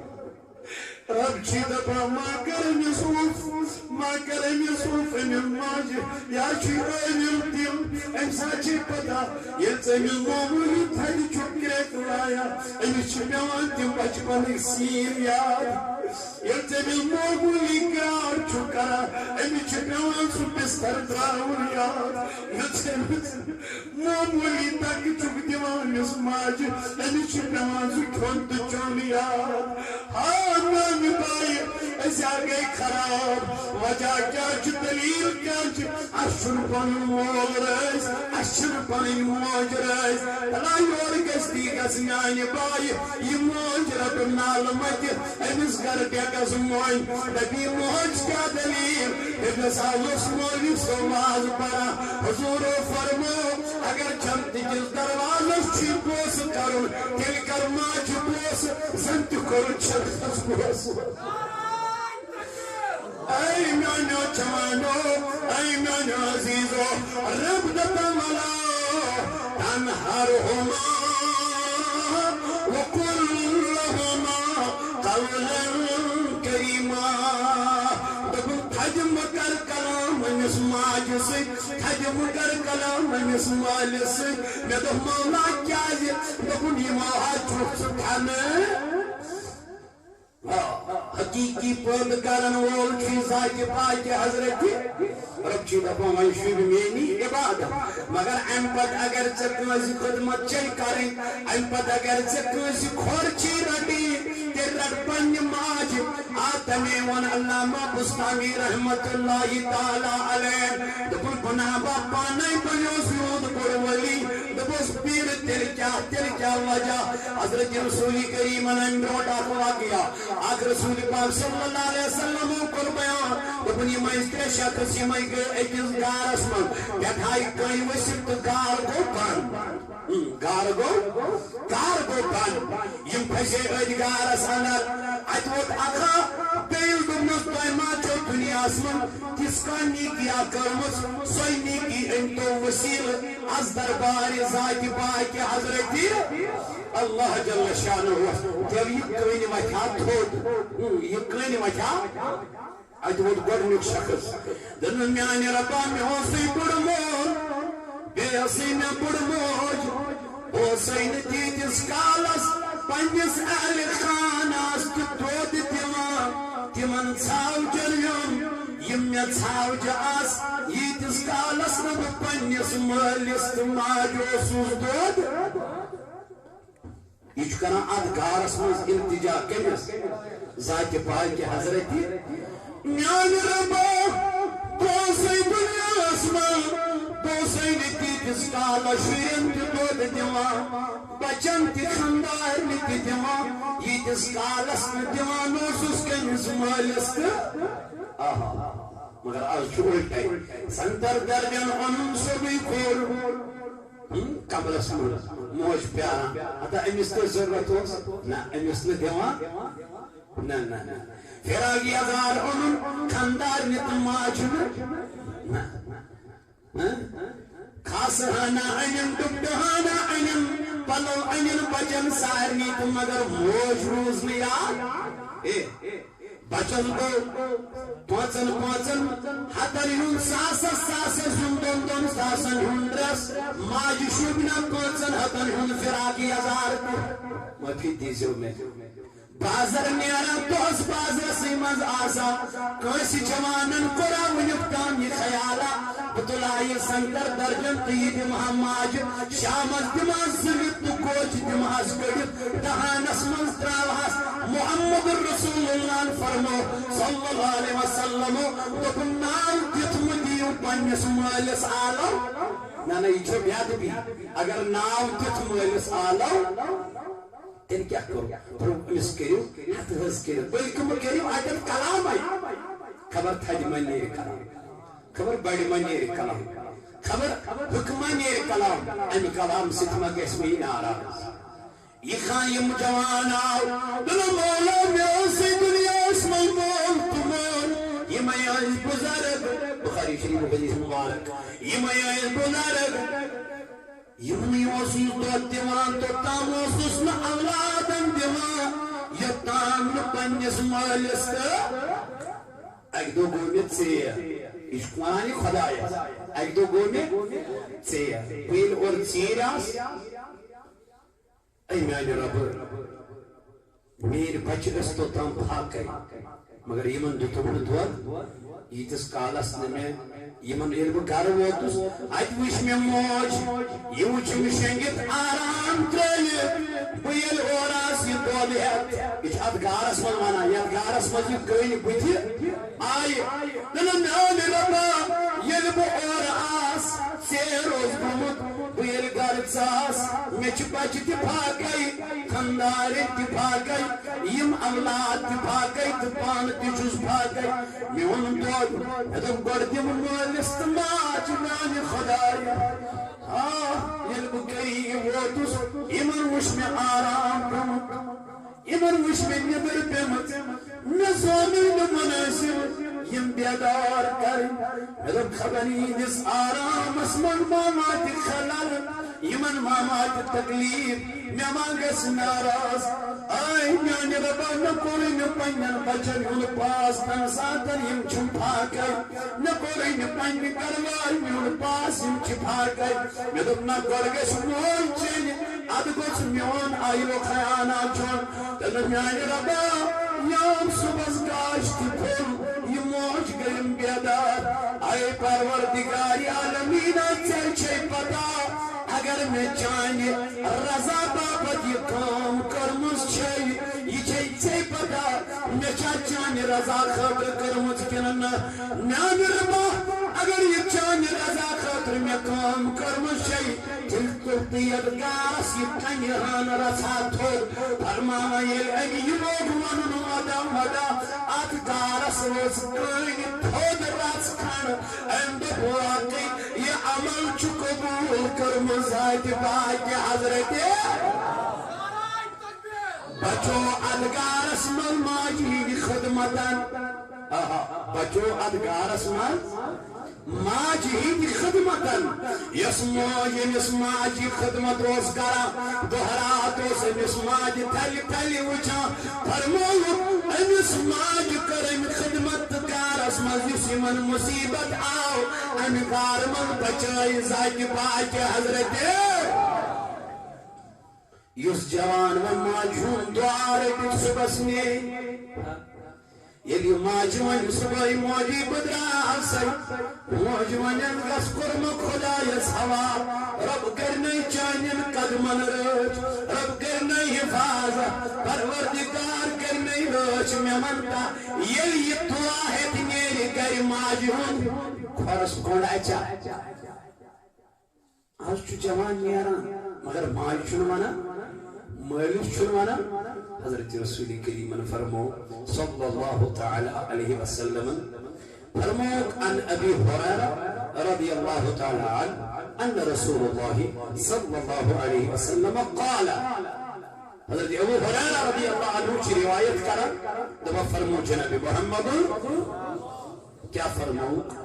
رب چھُے دپان، ما کر أمِس اُف، ما کر أمِس اُف، أمِس ماجہِ۔ یا چھُے عٲوِل دِل، أمِس ہا چھے پتہ، ییٚلہِ ژٕ أمِس معموٗلی تھدِ چھُکھ کرٛٮ۪کھ أمِس چھِ پٮ۪وان تِم بچپنٕکۍ سیٖن یاد۔ ییٚلہِ ژٕ أمِس معموٗلی گرٛاٹھ چھُکھ کران، أمِس چھُ پٮ۪وان سُہ بستر ترٛاوُن یاد۔ ییٚلہِ ژٕ أمِس معموٗلی دَگہٕ چھُکھ دِوان أمِس ماجہِ، أمِس چھُ پٮ۪وان سُہ کھیوٚن تہٕ چیوٚن یاد۔ ہا میٛانہِ بایہِ، أسۍ ہا گٔے خراب۔ وجہ کیٛاہ چھُ؟ دٔلیٖل کیٛاہ چھِ؟ اَسہِ چھُنہٕ پَنُن مول رٲضۍ، اَسہِ چھِنہٕ پَنٕنۍ موج رٲضۍ۔ بَلا یورٕ گژھِ تی گژھِ میٛانہِ بایہِ، یہِ موج رَٹُن نالہٕ مَتہِ، أمِس گَرٕ ڈٮ۪کَس مۄنۍ۔ دَپہِ، "موج کیٛاہ دٔلیٖل؟" أمِس ہا اوس مولوی صٲب واز پَران۔ حضوٗرو فرمو، اگر جنتہٕ کِس دروازَس چھُے بوسہٕ کَرُن، تیٚلہِ کَر ماجہِ بوسہٕ، زَن تہِ کوٚرُن چھَکَس بوسہٕ۔ اے میانیو جوانو، اے میانیو عزیزو، رب دپان ولا تنہرہما وقل لہما قولا کریما۔ دوٚپُن، تھدِ مہ کر کلام أمِس ماجہِ سۭتۍ، تھدِ مہ کر کلام أمِس مٲلِس سۭتۍ۔ مےٚ دوٚپ، مولا کیازِ؟ دوٚپُن، یِمو ہا چھُکھ ژٕ تھنہٕ۔ آ، حقیقی پٲدٕ کرن وول چھُ ذاتِ پاکہِ حضرت۔ رب چھُ دپان، وۄنۍ چھُ یہِ میٛٲنی عبادت۔ مگر امہِ پتہٕ اگر ژےٚ کٲنٛسہِ خدمت چھے کرٕنۍ، امہِ پتہٕ اگر ژےٚ کٲنٛسہِ کھۄر چھے رٹٕنۍ، تیٚلہِ رٹ پننہِ ماجہِ۔ آ، تمے ووٚن علامہ بُستامی رحمتہ اللہ تعالیٰ علیہ، دوٚپُن، بناو بہٕ پانے بنیوس یوٗت بوٚڑ ولی۔ دوٚپُس، پیٖرٕ تیٚلہِ کیٛاہ، تیٚلہِ کیٛاہ وجہ؟ حضرت رسول کریمن امہِ برونٛٹھ اکھ واقعہ، اکھ رسول پاک صلی اللہ علیہ وسلمو کوٚر بیان، دوٚپُن، یِم ٲسۍ ترٛےٚ شخص، یِمے گٔے أکِس غارس منٛز، پٮ۪ٹھٕ آیہِ کٔنۍ ؤسِتھ تہٕ غار گوٚو بنٛد۔ ہم، غار گوٚو، غار گوٚو بنٛد۔ یِم پھسے أتھۍ غارس اندر۔ اتہِ ووت اکھا، بیٚیِس دوٚپنس، تۄہہِ ما چھو دُنیاہس منٛز تِژھ کانٛہہ نیکی اکھ کٔرمٕژ، سۄے نیکی أنۍ تو وسیلہٕ از دربارِ ذاتِ پاکِ حضرتِ اللہ جل شانہ۔ گوٚو یہِ کٔنۍ وتھِ ہا تھوٚد، ہم، یہِ کٔنۍ وتھِ ہا۔ اتہِ ووت گۄڈنیُک شخص، دوٚپُن، میانہِ رۄبا، مےٚ اوسُے بُڈٕ مول، بیٚیہِ ٲسٕے مےٚ بُڈٕ موج۔ بہٕ اوسَے نہٕ تیٖتِس کالس پننِس اہلِ خانس تہِ دۄد دِوان، تِمن ژھاوجن ہُنٛد، یِم مےٚ ژھاوجہِ آسہٕ، ییٖتِس کالس نہٕ بہٕ پننِس مٲلِس تہٕ ماجہِ اوسُس دۄد۔ یہِ چھُ کران اتھ غارس منٛز التجا کٔمِس؟ ذاتِ پاکِ حضرتِ۔ میانہِ رۄبا، بہٕ اوسَے دُنیاہس منٛز، بہٕ اوسَے نہٕ تیٖتِس کالس شُرٮ۪ن تہِ دۄد دِوان، بچن تہِ، خاندارنہِ تہِ دِوان، ییٖتِس کالس نہٕ دِوان اوسُس کٔمِس مٲلِس تہٕ۔ آہا، مگر از چھُ اُلٹے۔ سنتر درجن اونُن سیوٚدُے کھوٚر۔ ہم، کمرس منٛز موج پیاران۔ ہتا أمِس تہِ ضروٗرت اوس؟ نہ، أمِس نہٕ دِوان۔ نہ، نہ، نہ۔ فراق یزار اوٚنُن خاندارنہِ تہٕ ماجہِ نہٕ۔ نہ۔ ہہ؟ خاصہٕ ہنا أنِم، ڈُپٹہٕ ہنا أنِم، پلو أنِم بچن سارنٕے تہٕ مگر موج روٗز نہٕ یاد۔ اے، بچن گوٚو پانٛژن پانٛژن ہتن ہُنٛد، ساسس ساسس ہُنٛد، دۄن دۄن ساسن ہُنٛد ڈریس، ماجہِ شوٗبہِ نا پانٛژن ہتن ہُنٛد فراق یزار تہِ۔ معٲفی دیٖزیو مےٚ۔ بازر نیران، دۄہس بازرسٕے منٛز آسان، کٲنٛسہِ جوانن کوٚرا وُنیُک تام یہِ خیالا، بہٕ تُلہٕ ہا یہِ سنگتر درجن تہٕ یہِ دِمہٕ ہا ماجہِ، شامس دِمہٕ ہا زٕ لِتھ تہٕ گوجہِ دِمہٕ ہس کٔڑِتھ، دہانس منٛز تراوہس۔ محمد رسول اللہن فرمو صلی اللہ علیہ وسلمو، دوٚپُن، ناو دِتھ مہٕ دِیِو پننِس مٲلِس آلو۔ نہ، نہ، یہِ چھُ بے ادبی۔ اگر ناو دِتھ مٲلِس آلو، تیٚلہِ کیٛاہ کوٚر؟ دوٚپُن، أمِس کٔرِو ہتہٕ حظ کٔرِو، بٔلکہِ مہٕ کٔرِو اتٮ۪ن کلامے۔ خبر تھدِ ما نیرِ کلام، خبر بڑِ ما نیرِ کلام، خبر ہُکھ ما نیرِ کلام، امہِ کلام سۭتۍ ما گژھِ مےٚ یہِ ناراض۔ یہِ خان یِم جوان آو، دوٚپُن، مولا، مےٚ اوسُے دُنیاہس منٛز مول تہٕ مول، یِمے ٲسۍ بُزرگ، بخاری شریف حدیث مبارک، یِمے ٲسۍ بُزرگ۔ یِمنٕے اوسُس دۄد دِوان، توٚتام اوسُس نہٕ اولادن دِوان، یوٚتام نہٕ پننِس مٲلِس تہٕ۔ اکہِ دۄہ گوٚو مےٚ ژیر، یہِ چھُ ونان یہِ خۄدایس، اکہِ دۄہ گوٚو مےٚ ژیر، بہٕ ییٚلہِ اورٕ ژیٖرۍ آس، میانہِ رۄبہٕ، میٲنۍ بچہِ ٲسۍ توٚتام فاقے، مگر یِمن دِتُم نہٕ دۄد، ییٖتِس کالس نہٕ مےٚ یِمن، ییٚلہِ بہٕ گرٕ ووتُس، اتہِ وٕچھ مےٚ موج، یہِ وٕچھُم شۄنٛگِتھ آرام ترٲوِتھ۔ بہٕ ییٚلہِ اورٕ آس یہِ دۄد ہٮ۪تھ، یہِ چھُ اتھ غارس منٛز ونان، یتھ غارس منٛز یہِ کٔنۍ بٕتھِ آیہِ۔ دوٚپُن، میانہِ رۄبا، ییٚلہِ بہٕ اورٕ آس، ژیر اوس گوٚمُت، بہٕ ییٚلہِ گرٕ ژاس، مےٚ چھِ بچہِ تہِ فاقے، خاندارٮ۪ن تہِ فاقے، یِم اولاد تہِ فاقے تہٕ پانہٕ تہِ چھُس فاقے۔ میون دۄد، مےٚ دوٚپ، گۄڈٕ دِمہٕ مٲلِس تہٕ ماجہِ میانہِ خۄدایہِ۔ آ، ییٚلہِ بہٕ گرِ ووتُس، یِمن وُچھ مےٚ آرام گوٚمُت۔ یِمن وٕچھ مےٚ نیٚبٕر پیمٕژ، مےٚ زونُے نہٕ مُنٲسِب یِم بیدار کرٕنۍ۔ مےٚ دوٚپ، خبر یِہِنٛدِس آرامس منٛز ما واتہِ خلل، یِمن ما واتہِ تکلیف، مےٚ ما گژھِ ناراض۔ آے میانہِ رۄبا، مےٚ کوٚرُے نہٕ پننٮ۪ن بچن ہُنٛد پاس تمہِ ساتن یِم چھِم فاقے، مےٚ کوٚرُے نہٕ پننہِ گرٕ والہِ ہُنٛد پاس یِم چھِ فاقے۔ مےٚ دوٚپ، نہ، گۄڈٕ گژھِ موج چیٚنۍ، ادٕ گوٚژھ میون آیو خیانہ چھُن۔ تہٕ میانہِ رۄبا، یام صُبحس گاش تہِ پھوٚل، یہِ موج گٔیم بیدار۔ اے پروردگار عالمینا، ژےٚ چھے پتہ، اگر مےٚ چانہِ رضا باپتھ یہِ کٲم کٔرمٕژ چھے، یہِ چھے ژےٚ پتہ، مےٚ چھا چانہِ رضا خٲطرٕ کٔرمٕژ کِنہٕ نہ؟ میانہِ رۄبا، اگر یہِ چانہِ رضا خٲطرٕ مےٚ کٲم کٔرمٕژ چھے، تیٚلہِ تُل تہٕ یتھ غارس یہِ کنہِ ہان رژھا تھوٚد۔ فرماوان ییٚلہِ أمۍ یہِ لوگ ونُن، ودا ودا اتھ غارس ؤژھ کٔنۍ تھوٚد رژھ کھنڈ۔ أمۍ دوٚپ، واقعی یہِ عمل چھُ قبول کوٚرمُت ذاتِ پاکہِ حضرت۔ بچو اتھ غارس منٛز ماجہِ ہٕنٛدِ خدمتن۔ آہا، بچو اتھ غارس منٛز ماجہِ ہٕنٛدِ خدمتن، یۄس موج أمِس ماجہِ خدمت اوس کران، دۄہ راتھ اوس أمِس ماجہِ تھلہِ تھلہِ وٕچھان۔ فرمووُکھ، أمِس ماجہِ کٔر أمۍ خدمت تہٕ غارس منٛز یُس یِمن مصیبت آو، امہِ غارٕ منٛز بچٲے ذاتِ پاکہِ حضرت۔ یُس جوان وۄنۍ ماجہِ ہُنٛد دُعا رٔٹِتھ صُبحس نیرِ، ییٚلہِ یہِ ماجہِ وَنہِ صُبحٲے، موجی بہٕ درٛاس، موج وَنٮ۪ن گژھ کوٚرمُت خۄدایَس حوالہٕ، رۄب کٔرِنَے چانٮ۪ن قدمَن رٲچھ، رۄب کٔرِنَے حِفاظت، پروردگار کٔرِنَے رٲچھ۔ مےٚ وَن تا، ییٚلہِ یہِ دُعا ہٮ۪تھ نیرِ گَرِ ماجہِ ہُنٛد، کھۄرَس کۄنٛڈ اَژیٛا؟ آز چھُ جوان نیران، مگر ماجہِ چھُنہٕ وَنان، مٲلِس چھُنہٕ وَنان۔ حضرت رسول کریمن فرمو صلی اللہ تعالی علیہ وسلمن فرمووُکھ، عن ابی ہریرہ رضی اللہ تعالی عنہ ان رسول اللہ صلی اللہ علیہ وسلم قال۔ حضرت ابو ہریرہ رضی اللہ عنہ چھِ روایت کران، دپان فرمو جناب محمد کیا فرمووُکھ؟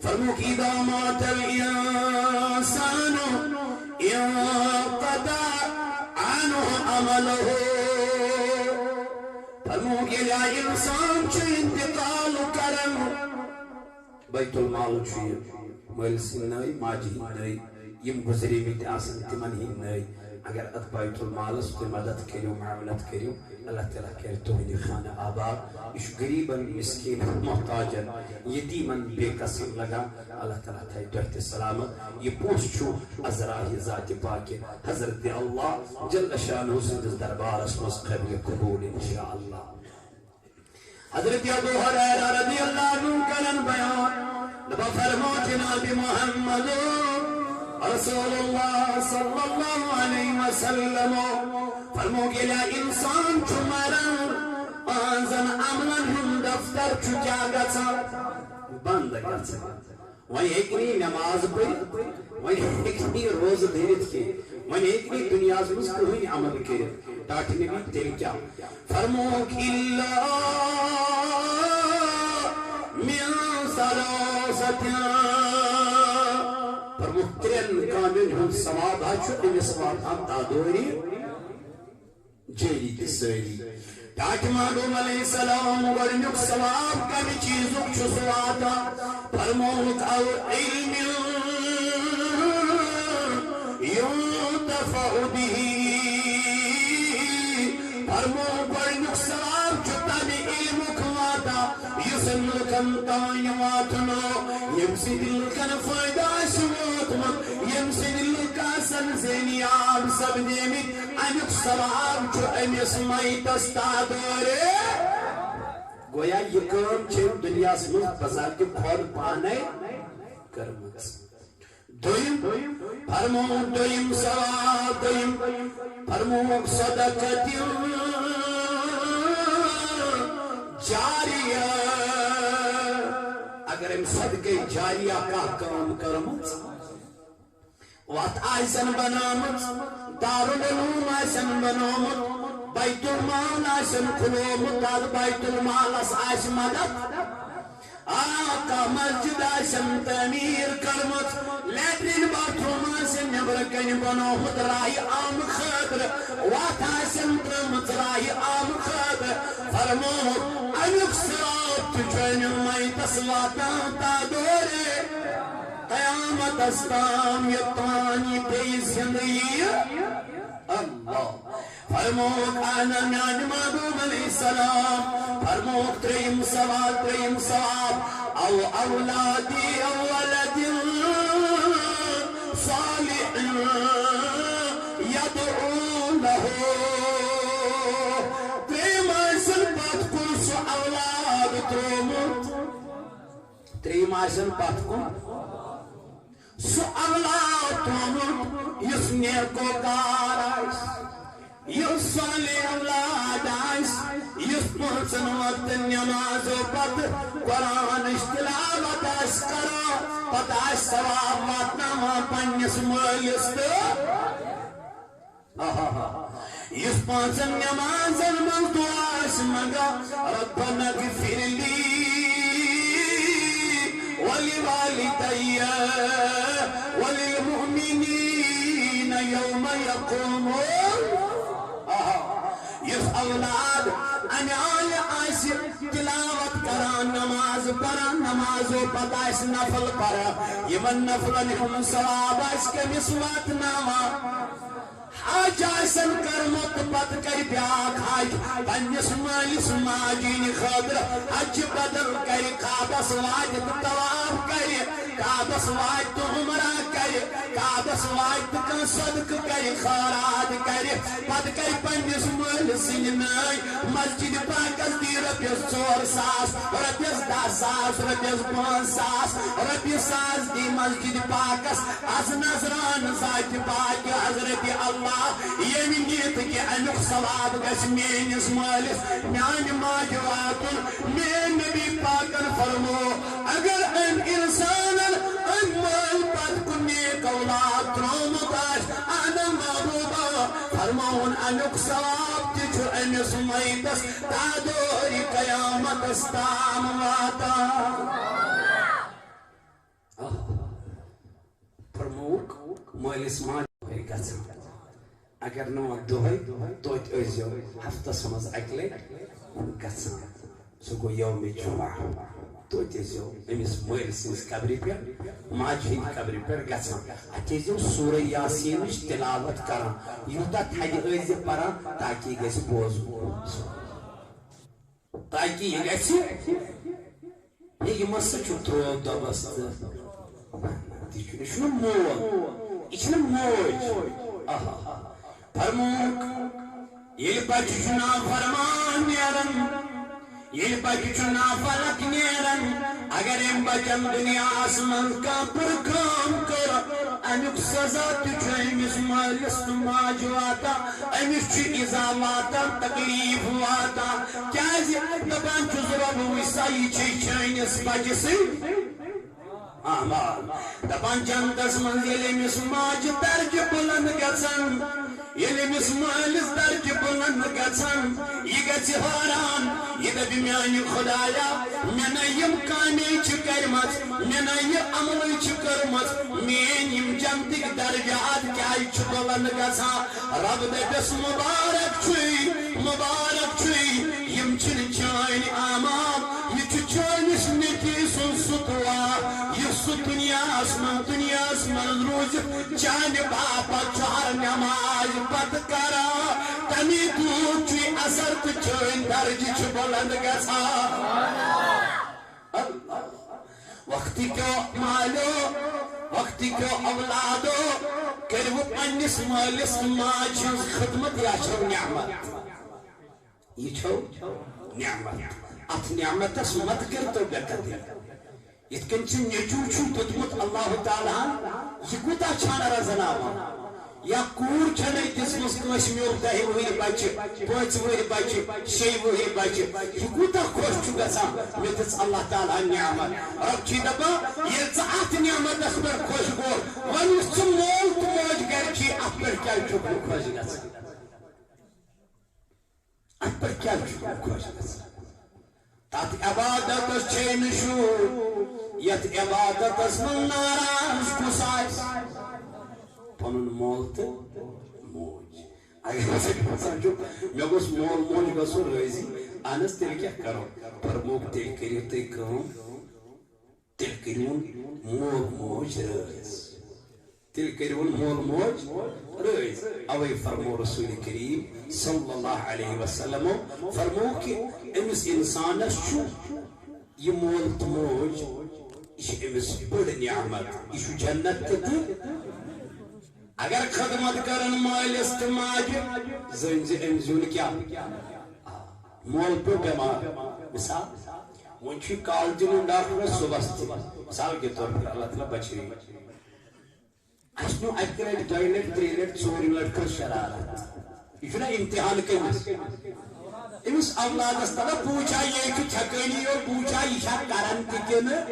فرمووُکھ، اذا مات الانسان انقطع عنه عمله۔ فرمووُکھ، ییٚلہِ اکھ انسان چھُ انتقال کران، بیت المال چھُ یہِ، مٲلۍ سٕنٛدۍ نٲوۍ، ماجہِ ہٕنٛدۍ نٲوۍ، یِم گُزریمٕتۍ آسن، تِمن ہٕنٛدۍ نٲوۍ۔ اگر اتھ بیت المالس تُہۍ مدد کٔرِو، معاونت کٔرِو، اللہ تعالیٰ کرِ تُہنٛدِ خانہٕ آباد۔ یہِ چھُ غریبن، مسکینن، محتاجن، یتیمن، بے کسن لگان۔ اللہ تعالیٰ تھایہِ تۄہہِ تہِ سلامت۔ یہِ پونٛسہٕ چھُ از راہِ ذاتِ پاکہِ حضرت اللہ جل شانہ سٕنٛدِس دربارس منٛز قابلِ قبول انشاءاللہ۔ حضرت ابو ہریرہ رضی اللہ عنہ کرن بیان، دپان فرمو جناب محمد رسول اللہ صلی اللہ علیہ وسلم فرمو، ییٚلہِ انسان چھُ مران، اہنزن عملن ہُنٛد دفتر چھُ کیٛاہ گژھان؟ بنٛد گژھان۔ وۄنۍ ہیٚکہِ نہٕ یہِ نماز پٔرِتھ، وۄنۍ ہیٚکہِ نہٕ یہِ روزٕ دٔرِتھ کینٛہہ، وۄنۍ ہیٚکہِ نہٕ یہِ دُنیاہَس منٛز کٕہٕنۍ عمل کٔرِتھ۔ ٹاٹھہِ نبی تیٚلہِ کیٛاہ؟ فرمووُکھ، الا من ثلاثة۔ فرمووُکھ، ترٛٮ۪ن کامٮ۪ن ہُنٛد ثواب حظ چھُ أمِس واتان دادوری۔ جٲری تہٕ سٲری۔ ٹاٹھہِ محبوب علیہ السلام گۄڈٕنیُک ثواب کمہِ چیٖزُک چھُ سُہ واتان؟ فرمووُکھ، او علم ينتفع به۔ گۄڈٕنیُک ثواب چھُ تَمہِ علمُک واتان، یُس لُکن تام واتنو، ییٚمہِ سۭتۍ لُکن فٲیدٕ آسہِ ووتمُت، ییٚمہِ سۭتۍ لُکھ آسن زینیاب سپدیمٕتۍ، اَمیُک ثواب چھُ أمِس میتس تادورِ۔ گویا یہِ کٲم چھِ دُنیاہَس منٛز بذاتِ خۄد پانَے کٔرمٕژ۔ دوٚیِم، فرمووُکھ دوٚیِم ثواب، دوٚیِم فرمووُکھ صدقۃ جاریہ۔ اگر أمۍ صدقے جاریہ کانٛہہ کٲم کٔرمٕژ، وَتھ آسن بنٲومٕژ، دارالعلوم آسن بنوومُت، بیت المال آسن کھُلوومُت، تَتھ بیت المالس آسہِ مدد۔ آ، کانٛہہ مسجد آسن تعمیٖر کٔرمٕژ، لیٹرین باتھ روم آسن نیٚبرٕ کنہِ بنوومُت راہہِ عامہٕ خٲطرٕ، وَتھ آسن ترٲومٕژ راہہِ عامہٕ خٲطرٕ، فرمووُکھ، اَمیُک ثواب تہِ چھُ اَمیُک میتس واتان تادورِ قیامتس تام، یوٚتام یہِ بیٚیہِ زِندٕ یِیہِ۔ اللہ۔ فرمووُکھ، اہن میانہِ محبوب علیہ السلام، فرمووُکھ ترٛیٚیِم ثواب، ترٛیٚیِم ثواب، او اولادی او ولد صالح یدعو لہ۔ ترٛیٚیِم آسن پتھ کُن سُہ اولاد ترٛوومُت، ترٛیٚیِم آسن پتھ کُن سُہ اولاد تھوٚومُت یُس نیکوکار آسہِ، یُس صالح اولاد آسہِ، یُس پانٛژن وقتن نمازو پتہٕ قرآنٕچ تلاوت آسہِ کران، پتہٕ آسہِ ثواب واتناوان پننِس مٲلِس تہٕ آہا۔ یُس پانٛژن نمازن منٛز دعا آسہِ منٛگان، ربنا اغفر لی ولوالدی وللمؤمنین یوم یقوم۔ آہا۔ یُس اولاد امہِ آیہِ آسہِ تلاوت کران، نماز پران، نمازو پتہٕ آسہِ نفل پران، یِمن نفلن ہُنٛد ثواب آسہِ کٔمِس واتناوان؟ حج آسن کرمت تہٕ پتہٕ کرِ بیاکھ حج پننِس مٲلِس ماجہِ ہٕنٛدِ خٲطرٕ، حجہِ بدل کرِ، کعبس واتہِ تہٕ طواف کرِ، کعبس واتہِ تہٕ عمرہ کرِ، کعبس واتہِ تہٕ کانٛہہ صدقہٕ کرِ، خٲرات کرِ، پتہٕ کرِ پننِس مٲلۍ سٕنٛدِ ناوِ مسجد پاکس دی رۄپیس ژور ساس، رۄپیس دَہ ساس، رۄپیس پانٛژھ ساس، رۄپیہِ ساس دی مسجد پاکس۔ از نذران ذاتِ پاک حضرت اللہ، ییٚمہِ نیتہٕ کہِ امیُک ثواب گژھِ میٲنِس مٲلِس، میانہِ ماجہِ واتُن۔ میٲنۍ نبی پاکن فرمو، اگر أمۍ انسانن أمۍ مٲلۍ پتہٕ کُن نیک اولاد ترٛوومُت آسہِ، اہن محبوبا، فرماوُن امیُک ثواب تہِ چھُ أمِس میتس تادورِ قیامتس تام واتان۔ آہ۔ فرمووُکھ، مٲلِس ماجہِ دۄہے گژھان۔ اگر نہٕ وۄنۍ دۄہے، توتہِ ٲسۍزیو ہفتس منٛز اکہِ لٹہِ گژھان۔ سُہ گوٚو یومِ جمعہ۔ توتہِ ٲسۍزیو أمِس مٲلۍ سٕنٛزِ قبرِ پٮ۪ٹھ، ماجہِ ہٕنٛدِ قبرِ پٮ۪ٹھ گژھان۔ اَتہِ ٲسۍزیو سورہ یاسیٖنٕچ تلاوت کران۔ یوٗتاہ تھدِ ٲسۍزِ پران تاکہِ یہِ گژھِ بوزُن۔ تاکہِ یہِ گژھِ، ہے، یہِ ما سا چھُ ترٛوو دۄبس تہٕ؟ یہِ چھُ، یہِ چھُنہٕ مول، یہِ چھِنہٕ موج۔ آہا۔ فرمووُکھ، ییٚلہِ بچہِ چھُ نافرمان نیران، ییٚلہِ بچہِ چھُ نافرق نیران، اگر أمۍ بچن دُنیاہس منٛز کانٛہہ بُرٕ کٲم کٔر، امیُک سزا تہِ چھُ أمِس مٲلِس تہٕ ماجہِ واتان، أمِس چھُ ایزا واتان، تکلیف واتان۔ کیازِ؟ دپان چھُس، رۄب، وٕچھ سا، یہِ چھِ چٲنِس بچہِ سٕنٛدۍ اعمال۔ دپان جنتس منٛز ییٚلہِ أمِس ماجہِ درجہِ بُلند گژھن، ییٚلہِ أمِس مٲلِس درجہِ بُلند گژھن، یہِ گژھِ حٲران، یہِ دپہِ، میانہِ خدایا، مےٚ نے یِم کامے چھِ کرِمژ، مےٚ نے یہِ عملٕے چھِ کٔرمٕژ، میٲنۍ یِم جنتٕکۍ درجات کیازِ چھِ بُلند گژھان؟ رب دپٮ۪س، مبارک چھُے، مبارک چھُے، یِم چھِنہٕ چٲنۍ اعمال، یہِ چھُ چٲنِس نیٚچوِ سُنٛد سُہ دُعا، یُس سُہ دُنیاہَس منٛز، دُنیاہَس منٛز روٗزِتھ چانہِ باپتھ چھُ ہر نماز پتہٕ کران۔ تَمی دوٗر چھُے سر تہٕ چٲنۍ درجہِ چھِ بلند گژھان۔ وقت کیو مالیو، وقت کیو اولادو، کٔرِو پننِس مٲلِس تہٕ ماجہِ ہٕنٛز خدمت، یہِ چھو نعمت۔ یہِ چھو نعمت۔ اتھ نعمتس مت کٔرتو بے قدری۔ یِتھ کٔنۍ ژےٚ نیٚچوٗ چھُے دیُتمُت اللہ تعالیٰ ہن، یہِ کوٗتاہ چھانہٕ رزناوان۔ یا کوٗر چھنَے دِژمٕژ کٲنٛسہِ میوٚو دَہہِ وُہٕرۍ بچہِ، پانٛژِ وُہٕرۍ بچہِ، شیٚیہِ وُہٕرۍ بچہِ، یہِ کوٗتاہ خۄش چھُ گژھان، مےٚ دِژ اللہ تعالیٰ ہن نعمت۔ رۄب چھُے دپان، ییٚلہِ ژٕ اتھ نعمتس پٮ۪ٹھ خۄش گوٚو، وۄنۍ یُس ژٕ مول تہٕ موج گرِ چھُے، اتھ پٮ۪ٹھ کیازِ چھُکھ نہٕ خۄش گژھان؟ اتھ پٮ۪ٹھ کیازِ چھُکھ نہٕ خۄش گژھان؟ تتھ عبادتس چھے نہٕ شوٗب، یتھ عبادتس منٛز ناراض کُس آسہِ؟ پنُن مول تہٕ موج۔ اگر ژٕ یژھان چھُکھ، مےٚ گوٚژھ مول موج گژھُن رٲضی، اہن حظ، تیٚلہِ کیٛاہ کرو؟ فرمووُکھ، تیٚلہِ کٔرِو تُہۍ کٲم، تیٚلہِ کٔرِوُن مول موج رٲضۍ۔ تیٚلہِ کٔرِوُن مول موج رٲضۍ۔ اوے فرمو رسول کریم صلی اللہ علیہ وسلمو، فرمو کہِ أمِس انسانس چھُ یہِ مول تہٕ موج، یہِ چھِ أمِس بٔڑ نعمت، یہِ چھُ جنت تہِ تہٕ۔ اگر خدمت کرن مٲلِس تہٕ ماجہِ، زٲنۍ زِ أمۍ زیوٗن کیٛاہ؟ مول پیوٚو بٮ۪مار۔ مثال، وۄنۍ چھُ یہِ کالہٕ تہِ نیوٗن ڈاکٹرس، صُبحس تہِ۔ مثال کے طور پر، اللہ تعالیٰ بچٲیِن۔ اَسہِ نیوٗ اَکہِ لٹہِ، دۄیہِ لٹہِ، ترٛیٚیہِ لٹہِ، ژوٗرمہِ لٹہِ کٔر شرارت۔ یہِ چھُنہ امتحان کٔمِس؟ أمِس اولادس تلہ پوٗچھا، یہِ چھُ چھکٲنی یوت پوٗچھا، یہِ چھا کران تہِ کِنہٕ؟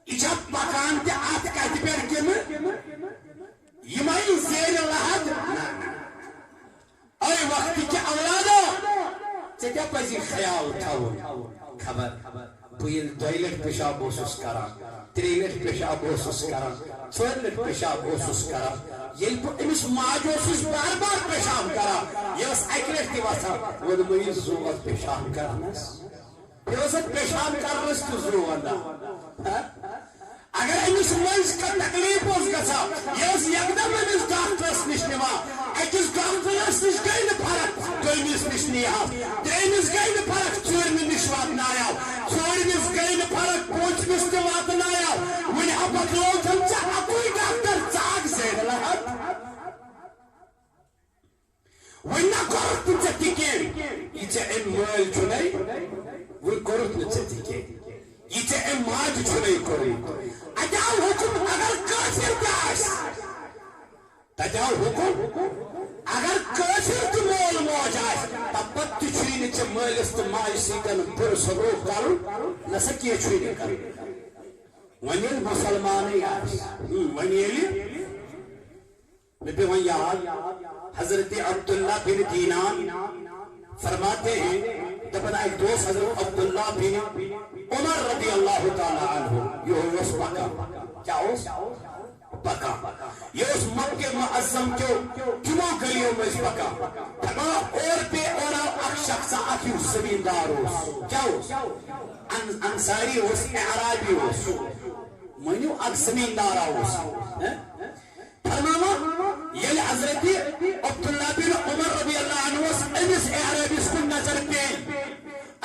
یہِ چھا پکان تہِ اتھ کتھِ پٮ۪ٹھ کِنہٕ؟ یِمے زیرِ لحد؟ نہ، نہ۔ اے وقت کہِ اولادو، ژےٚ کیٛاہ پزی خیال تھاوُن؟ خبر بہٕ ییٚلہِ دۄیہِ لٹہِ پیشاب اوسُس کران، ترٛیٚیہِ لٹہِ پیشاب اوسُس کران، ژورِ لٹہِ پیشاب اوسُس کران، ییٚلہِ بہٕ أمِس ماجہِ اوسُس بار بار پیشاب کران، یہِ ٲس اکہِ لٹہِ تہِ وۄتھان، ووٚنمَے، یہِ زُو اوس پیشاب کرنس۔ یہِ اوس اَتھ پیشاب کرنس تہِ زُو ونان۔ ہہ؟ اگر أمِس مٔنٛزۍ کانٛہہ تکلیف اوس گژھان، یہِ اوس یکدم أمِس ڈاکٹرس نِش نِوان۔ أکِس ڈاکٹرس نِش گٔے نہٕ فرق، دوٚیمِس نِش نِیہَس، ترٛیٚیمِس گٔے نہٕ فرق، ژوٗرمِس نِش واتنایو، ژوٗرمِس گٔے نہٕ فرق، پوٗنٛژمِس تہِ واتنایو۔ وُنہِ ہا بدلوو تٔمۍ ژےٚ اَکُے ڈاکٹر، ژٕ آکھ زیرِ لحد۔ وۄنۍ نہ کوٚرُتھ نہٕ ژےٚ تہِ کینٛہہ، یہِ ژےٚ أمۍ مٲلۍ چھُنَے، وۄنۍ کوٚرُتھ نہٕ ژےٚ تہِ کینٛہہ، یہِ ژےٚ أمۍ ماجہِ چھُنَے کوٚرمُت۔ اَتہِ آو حُکُم، اگر کٲفِر تہِ آسہِ، تَتہِ آو حُکُم، اگر کٲفِر تہِ مول موج آسہِ، تَمہِ پَتہٕ تہِ چھُے نہٕ ژےٚ مٲلِس تہٕ ماجہِ سۭتۍ بُرٕ سلوٗک کَرُن، نہ سا کینٛہہ چھُے نہٕ کَرُن۔ وۄنۍ ییٚلہِ مُسلمانٕے آسہِ، اۭں، وۄنۍ ییٚلہِ مےٚ پیوٚو وۄنۍ یاد، حضرت عبداللہ بن دینار فرماتے ہیں، دپان اکہِ دۄہ اوس حضرت عبداللہ بن عمر رضی اللہ تعالیٰ عنہ، یہِ اوس پکان۔ کیٛاہ اوس؟ پکان۔ یہِ اوس مکہ معظم کیو تِمو گلیو مٔنٛزۍ پکان۔ دپان اورٕ پے اورٕ آو اکھ شخصا، اکھ ہیوٗ زمیٖندار اوس۔ کیٛاہ اوس؟ ان-، انصاری اوس، اعرابی اوس۔ مٲنِو، اکھ زمیٖندارا اوس۔ ہہ؟ فرماوان، ییٚلہِ حضرت عبداللہ بن عمر رضی اللہ عنہ اوس، أمِس اعرابیس کُن نظر پیٚیہِ،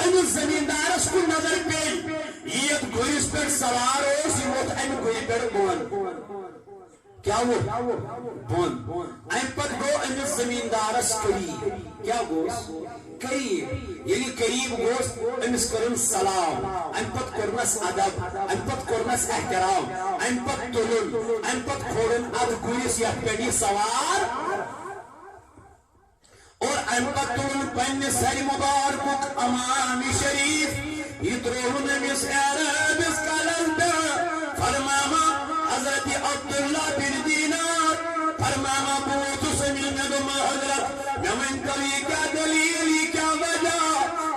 أمِس زمیٖندارس کُن نظر پیٚیہِ، یہِ یتھ گُرِس پٮ۪ٹھ سوار اوس، یہِ ووٚتھ امہِ گُرِ پٮ۪ٹھ بۄن۔ کیٛاہ ووٚتھ؟ بۄن۔ امہِ پتہٕ گوٚو أمِس زمیٖندارس قریب۔ کیٛاہ گوٚوس؟ قریب۔ ییٚلہِ قریب گوٚوس، أمِس کٔرٕن سلام، اَمہِ پتہٕ کوٚرنَس ادب، اَمہِ پتہٕ کوٚرنَس احترام، اَمہِ پتہٕ تُلُن، اَمہِ پتہٕ کھولُن اَتھ گُرِس، یَتھ پٮ۪ٹھ یہِ سوار۔ اور اَمہِ پتہٕ تُلُن پننہِ سرِ مبارکُک عمامِ شریف، یہِ ترٛووُن أمِس اعرابِس کلن پٮ۪ٹھ۔ فرماوان حضرت عبداللہ بن دینار، فرماوان بہٕ ووتُس أمِس، مےٚ دوٚپ، حضرت، مےٚ ؤنۍ تو، یہِ کیٛاہ دٔلیٖل، یہِ کیٛاہ وجہ؟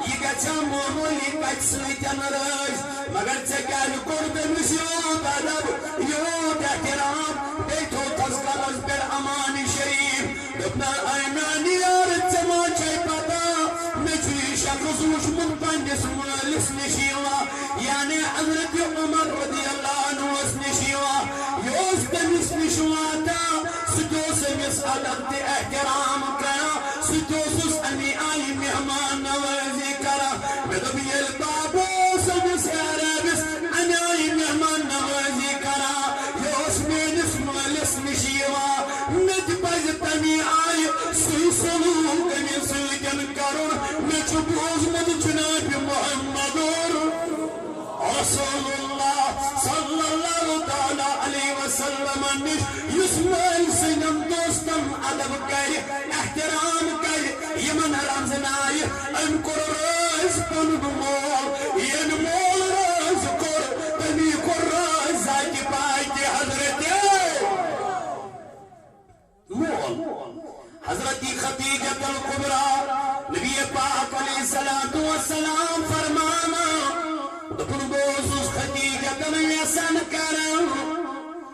یہِ گژھِ ہا معموٗلی کَتھِ سۭتۍ رٲضۍ، مگر ژےٚ کیٛازِ کوٚرُتھ أمِس یوٗت ادب، یوٗت احترام، بیٚیہِ تھوٚوتھَس کَلَس پٮ۪ٹھ عمامِ شریٖف؟ دوٚپنَس، اے میٛانہِ یارٕ، ژےٚ ما چھے پتہ، مےٚ چھُ یہِ شخص وُچھمُت پنٛنِس مٲلِس نِش یِوان، یعنی حضرت عمر رضی اللہ عنہس نِش یِوان۔ یہِ اوس تٔمِس نِش واتان، سُہ تہِ اوس أمِس ادب تہٕ احترام کران، سُہ تہِ اوسُس اَمی آیہِ مہمان نوٲزی کران۔ مےٚ دوٚپ، ییٚلہِ بابا اوس أمِس عربِس اَمہِ آیہِ مہمان نوٲزی کران، یہِ اوس میٲنِس مٲلِس نِش یِوان، مےٚ تہِ پَزِ تَمی آیہِ سُے سلوٗک أمِس سۭتۍ کرُن۔ مےٚ چھُ بوٗزمُت جناب محمد رسول اللہ صلی اللہ تعالیٰ علیہ وسلم نِش، یُس مٲلۍ سٕنٛدٮ۪ن دوستن ادب کرِ، احترام کرِ، یِمن رنزنایہِ۔ أمۍ کوٚر رٲضۍ پنُن مول، ییٚمۍ مول رٲضۍ کوٚر، تٔمی کوٚر رٲضۍ ذاتِ پاکہِ حضرت مول۔ حضرت خدیجہ الکبریٰ، نبی پاک علیہ الصلوۃ والسلام فرمانا، دوٚپُن، بہٕ اوسُس خدیجہ تن یژھان کران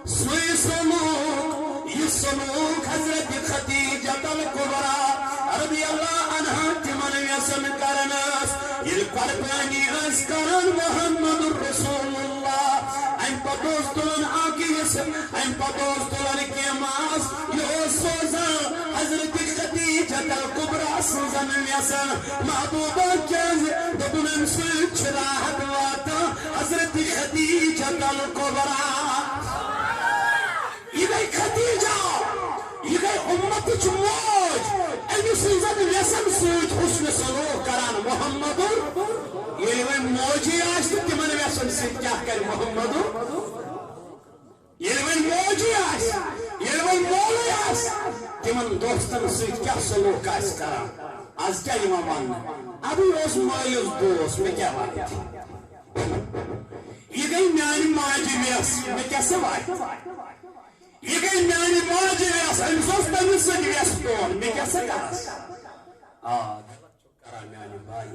سُے سلوک، یہِ سلوک حضرت خدیجہ الکبریٰ رضی اللہ عنہا تِمن یژھان کران ٲس۔ ییٚلہِ قۄربٲنی ٲسۍ کران محمد رسول اللہ، اَمہِ پتہٕ اوس تُلان اکھ حصہٕ، اَمہِ پتہٕ اوس تُلان کینٛہہ ماز، یہِ اوس سوزان حضرت خدیجہ الکبریٰ سٕنٛزن وٮ۪سن محبوبہ، کیٛازِ دوٚپُن، اَمہِ سۭتۍ چھِ راحت واتان حضرت خدیجہ الکبریٰ۔ یہِ گٔے خدیجہ، یہِ گٔے اُمتٕچ موج۔ أمۍ سٕنٛزن وٮ۪سن سۭتۍ حسن سلوک کران محمد۔ ییٚلہِ وۄنۍ موجی آسہِ تہٕ تِمن وٮ۪سن سۭتۍ کیٛاہ کرِ محمد؟ ییٚلہِ وۄنۍ موجی آسہِ، ییٚلہِ وۄنۍ مولٕے آسہِ، تِمن دوستن سۭتۍ کیٛاہ سلوک آسہِ کران؟ از کیٛاہ یِوان وننہٕ؟ ادٕے اوس مٲلِس دوس، مےٚ کیٛاہ واتہِ؟ یہِ گٔے میانہِ ماجہِ وٮ۪س، مےٚ کیٛاہ سا واتہِ؟ یہِ گٔے میانہِ ماجہِ وٮ۪س، أمِس اوس تٔمِس سۭتۍ وٮ۪س تور، مےٚ کیٛاہ سا کَرس؟ آ، کران میانہِ بایہِ،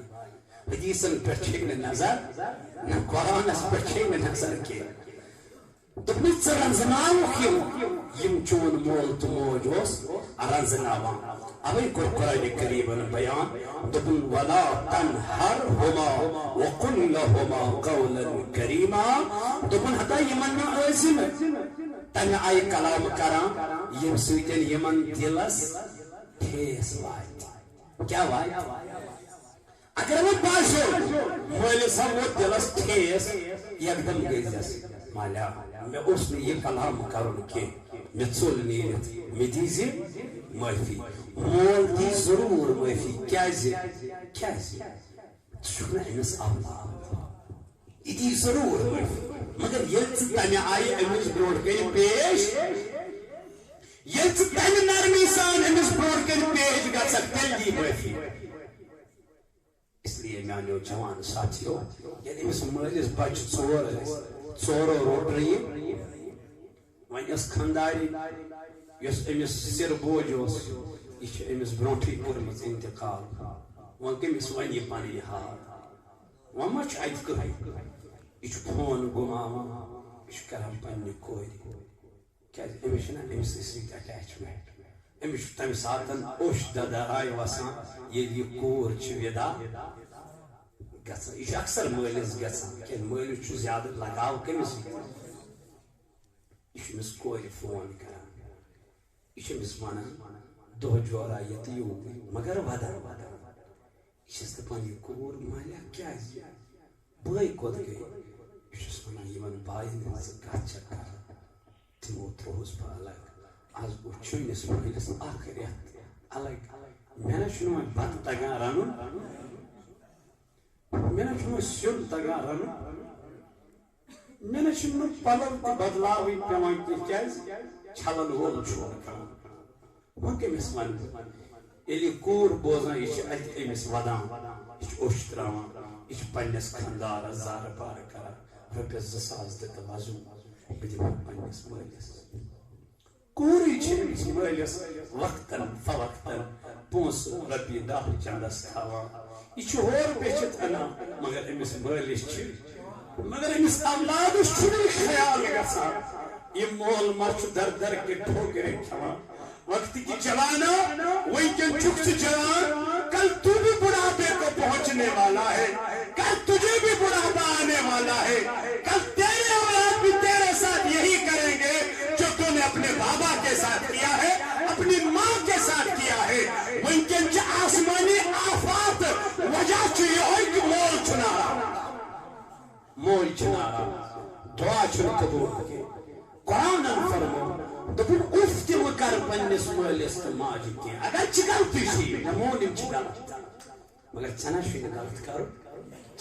حدیثن پٮ۪ٹھ چھے نہٕ نظر، نہ قرآنس پٮ۪ٹھ چھے نہٕ نظر کینٛہہ۔ دوٚپمَس، ژٕ رنزناوُکھ یِم، یِم چون مول تہٕ موج اوس رنزناوان۔ اوے کوٚر قرآن کریمن بیان، دوٚپُن، "ولا تنہرہما وقل لہما قولا کریما"۔ دوٚپُن، ہتا یِمن نہ ٲسۍ نہٕ تمہِ آیہِ کلام کران، ییٚمہِ سۭتۍ یِمن دِلس ٹھیس واتہِ۔ کیٛاہ واتہِ؟ اگر وۄنۍ باسیو مٲلِس ہا ووت دِلس ٹھیس، یکدم گٔے زٮ۪س، "مالیٰ، مےٚ اوس نہٕ یہِ کلام کرُن کینٛہہ، مےٚ ژوٚل نیٖرِتھ، مےٚ دیٖزِ معٲفی۔" مول دی ضروٗر معٲفی۔ کیٛازِ؟ کیٛازِ؟ ژٕ چھُکھ نہٕ أمِس اولاد۔ یہِ دی ضروٗر معٲفی۔ مگر ییٚلہِ ژٕ تمہِ آیہِ أمِس برونٛٹھ کنہِ پیش، ییٚلہِ ژٕ تمہِ نرمی سان أمِس برونٛٹھ کنہِ پیش گژھکھ، تیٚلہِ دی معٲفی۔ اس لیے میانیو جوان ساتھیو، ییٚلہِ أمِس مٲلِس بچہِ ژور ٲسۍ، ژورو روٚٹ رٔیِم۔ وۄنۍ ٲس خانٛدارِنۍ، یۄس أمِس سِر بوج اوس، یہِ چھِ أمِس برونٛٹھٕے کٔرمٕژ انتقال۔ وۄنۍ کٔمِس وَنہِ یہِ پنٕنۍ حال؟ وۄنۍ ما چھُ اَتہِ کٕہٕنۍ؟ یہِ چھُ فون گُماوان، یہِ چھُ کران پننہِ کورِ۔ کیٛازِ؟ أمِس چھِنہ أمۍ سٕے سۭتۍ attachment۔ أمِس چھُ تَمہِ ساتَن اوٚش دَدَر آے وَسان، ییٚلہِ یہِ کوٗر چھِ وِدا گژھان۔ یہِ چھُ اکثر مٲلِس گژھان، کیٛازِ مٲلِس چھُ زیادٕ لگاو کٔمِس سۭتۍ؟ یہِ چھُ أمِس کورِ فون کران، یہِ چھُ أمِس وَنان، "دۄہ جورا یہِ تہٕ یوٗرۍ، مگر وَدان وَدان۔" یہِ چھَس دَپان، "یہِ کوٗر مالیٛا کیٛازِ؟ بٲے کوٚت گٔے؟" یہِ چھُس وَنان، "یِمَن بایَن ہٕنٛز ژٕ کَتھ چھَکھ کَران؟" تِمو ترٛووُس بہٕ الگ۔ از گوٚو چٲنِس مٲلِس اکھ رٮ۪تھ الگ۔ مےٚ نہ چھُنہٕ وۄنۍ بتہٕ تگان رنُن، مےٚ نہ چھُنہٕ وۄنۍ سیُن تگان رنُن، مےٚ نہ چھُنہٕ پلو تہِ بدلاوٕنۍ پٮ۪وان کینٛہہ، کیازِ چھلن وول چھُ نہٕ کانٛہہ۔ وۄنۍ کٔمِس وَنہٕ بہٕ؟ ییٚلہِ یہِ کوٗر بوزان، یہِ چھِ اَتہِ أمِس وَدان، یہِ چھِ اوٚش ترٛاوان، یہِ چھِ پنٛنِس خانٛدارَس زارٕ پارٕ کَران، "رۄپیَس زٕ ساس دِ تہٕ وَزُم، بہٕ دِمہٕ پنٛنِس مٲلِس۔" کوٗرٕے چھِ أمِس مٲلِس وقتاً فوقتاً پونٛسہٕ رۄپیہِ دَہ چَندَس تھاوان۔ یہِ چھُ ہورٕ بیٚچھِتھ اَنان، مگر أمِس مٲلِس چھِ، مگر أمِس اولادَس چھُنہٕ یہِ خیال گژھان، یہِ مول ما چھُ در در کہِ ٹھوکرِ کھٮ۪وان۔ وقت کی جوانا، وینکن چک سے جوان، کل تو بھی بڑھاپے کو پہنچنے والا ہے، کل تجھے بھی بڑھاپا آنے والا ہے، کل تیرے اولاد بھی تیرے ساتھ یہی کریں گے جو تو نے اپنے بابا کے ساتھ کیا ہے، اپنی ماں کے ساتھ کیا ہے۔ وینکن چھُنہٕ قبوٗل کینٛہہ۔ قرآنن فرموو، دوٚپُن، اُف تہِ مہٕ کر پننِس مٲلِس تہٕ ماجہِ کینٛہہ، اگر چہِ غلطی چھِ، مےٚ مون یِم چھِ غلط، مگر ژےٚ نہ چھُے نہٕ غلط کرُن،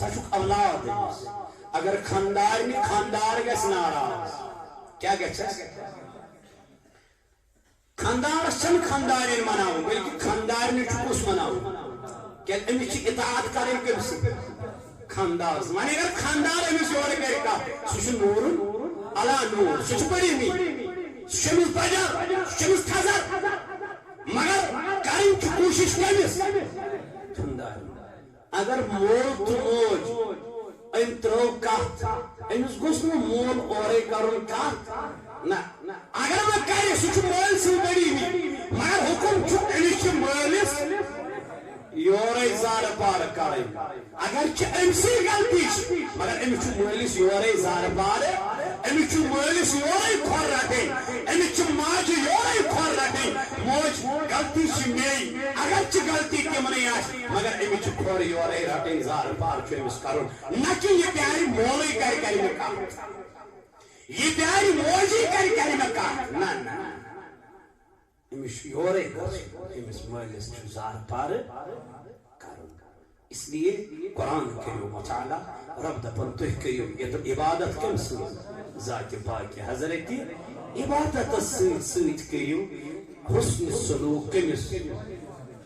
ژٕ چھُکھ اولاد أمِس۔ اگر خاندارنہِ خاندار گژھِ ناراض، کیٛاہ گژھٮ۪س؟ خاندارس چھنہٕ خاندارین مناوُن، بلکہ خاندارنہِ چھُ کُس مناوُن؟ کیازِ أمِس چھِ اطاعت کرٕنۍ کٔمۍ سٕنٛز؟ خاندارس۔ وۄنۍ اگر خاندار أمِس یورٕ کرِ کتھ، سُہ چھُ نوٗرُن علی نوٗر، سُہ چھُ بڑی مِٹۍ، سُہ چھُ أمِس بجر، سُہ چھُ أمِس تھزر، مگر کرٕنۍ چھِ کوٗشش کٔمِس؟ خاندارن۔ اگر مول تہٕ موج أمۍ ترٲو کتھ، أمِس گوٚژھ نہٕ مول اورے کرُن کتھ۔ نہ، اگر وۄنۍ کرِ، سُہ چھُ مٲلۍ سٕنٛز بٔڑی مِٹۍ، مگر حُکُم چھُ أمِس چھِ مٲلِس یورے زارٕ پارٕ کرٕنۍ۔ اگر چھِ أمۍ سٕے غلطی چھِ، مگر أمِس چھُ مٲلِس یورے زارٕ پارٕ، أمِس چھُ مٲلِس یورے کھۄر رٹٕنۍ، أمِس چھِ ماجہِ یورے کھۄر رٹٕنۍ۔ موج، غلطی چھِ میے، اگر چھِ غلطی تِمنٕے آسہِ، مگر أمِس چھِ کھۄر یورے رٹٕنۍ، زارٕ پار چھُ أمِس کرُن، نہ کہِ یہِ پیارِ مولٕے کرِ، کرِ مےٚ کتھ۔ یہِ پیارِ موجی کرِ، کرِ مےٚ کتھ۔ نہ، نہ، نہ۔ أمِس چھُ یورے گژھُن، أمِس مٲلِس چھُ زارٕ پارٕ کرُن۔ اس لیے قرآن کٔرِو مطالعہ، رب دپان تُہۍ کٔرِو عبادت کٔمۍ سٕنٛز؟ ذاتِ پاکہِ حضرتِ۔ عبادتس سۭتۍ سۭتۍ کٔرِو حسن سلوک کٔمِس؟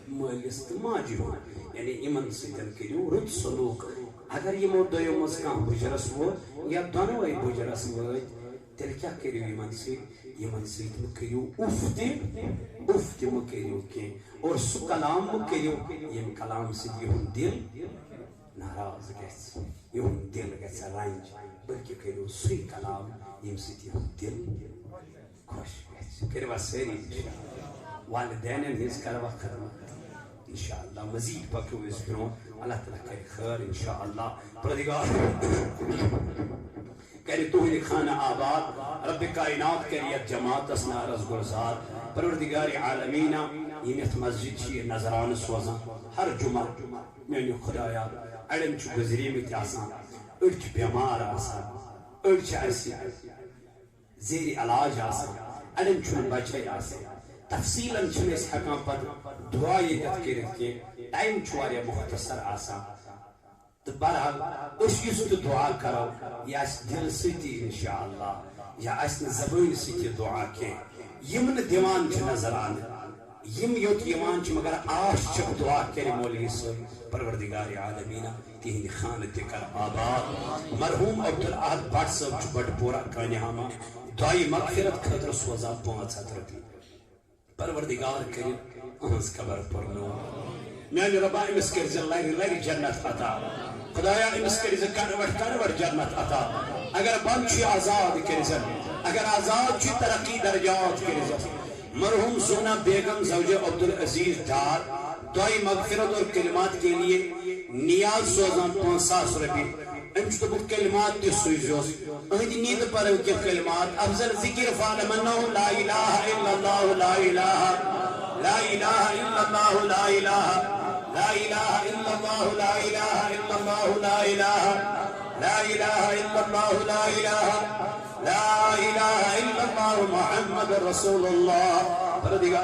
مٲلِس تہٕ ماجہِ ہُنٛد۔ یعنی یِمن سۭتۍ کٔرِو رُت سلوک۔ اگر یِمو دۄیو منٛز کانٛہہ بُجرس ووت یا دۄنوَے بُجرس وٲتۍ، تیٚلہِ کیٛاہ کٔرِو یِمن سۭتۍ؟ یِمن سۭتۍ مہٕ کٔرِو اُف تہِ، اُف تہِ مہٕ کٔرِو کینٛہہ۔ اور سُہ کلام مہٕ کٔرِو، ییٚمہِ کلام سۭتۍ یِہُنٛد دِل ناراض گژھِ، یِہُنٛد دِل گژھِ رنج، بلکہِ کٔرِو سُے کلام، ییٚمہِ سۭتۍ یِہُنٛد دِل خۄش گژھِ۔ کٔرِوا سٲری اِنشاءاللہ؟ والدینن ہٕنٛز کروا خدمت؟ اِنشاءاللہ مزید پکو أسۍ برونٛہہ۔ اللہ تعالیٰ کرِ خٲر اِنشاءاللہ۔ پروردگار کرِ تُہٕنٛدِ خانہٕ آباد۔ رب کائنات کرِ یتھ جماعتس نارس گلزار۔ پروردگار عالمیٖنا، یِم یتھ مسجد چھِ یہِ نذرانہٕ سوزان ہر جمعہ، میٛانہِ خدایا، اڑٮ۪ن چھُ گُزریمٕتۍ آسان، أڑۍ چھِ بٮ۪مار آسان، أڑۍ چھِ اَسہِ زیر علاج آسان، اڑٮ۪ن چھُنہٕ بچے آسان۔ تفصیلاً چھِنہٕ أسۍ ہٮ۪کان پتہٕ دعا ییٚتٮ۪تھ کٔرِتھ کینٛہہ، ٹائم چھُ واریاہ مختصر آسان۔ تہٕ بہرحال، أسۍ یُس تہِ دعا کرو، یہِ آسہِ دِلہٕ سۭتی اِنشاءاللہ، یہِ آسہِ نہٕ زبٲنۍ سۭتۍ یہِ دعا کینٛہہ۔ یِم نہٕ دِوان چھِ نذرانہٕ، یِم یوت یِوان چھِ، مگر آش چھِ دعا کرِ مولوی صٲب، پروردگار عالمیٖنہ، تِہِنٛدِ خانہٕ تہِ کر آباد۔ مرحوم عبدالاحد بٹ صٲب چھُ بٹہٕ پورہ کانہِ ہامہ، دعایہِ مغفرت خٲطرٕ سوزان پانٛژھ ہتھ رۄپیہِ۔ پروردگار کٔرِن اہنٛز قبر پُرنوٗر۔ میانہِ رۄبا، أمِس کٔرۍ زِ لرِ لرِ جنت عطا۔ خدایا، أمِس کٔرۍ زِ کروٹ کروٹ جنت عطا۔ اگر بند چھُ، آزاد کٔرۍ زِ، اگر آزاد چھُ، ترقی درجات کٔرۍ زِ۔ مرحوم زونا بیگم زوجہ عبدالعزیز ڈار دعائے مغفرت اور کلمات کے لیے نیاز سوزان پانٛژھ ساس رۄپیہِ۔ أمۍ چھُ دوٚپمُت، کلمات تہِ سوٗزیوس۔ أہنٛدِ نیٖتہٕ پرو کینٛہہ کلمات۔ افضل ذکر فعلم انه لا الہ الا اللہ، لا الہ، لا الہ الا اللہ، لا الہ، لا الہ الا اللہ، لا الہ الا اللہ، لا الہ، لا الہ الا اللہ، لا الہ، لا الہ الا اللہ محمد رسول اللہ۔ پروردگار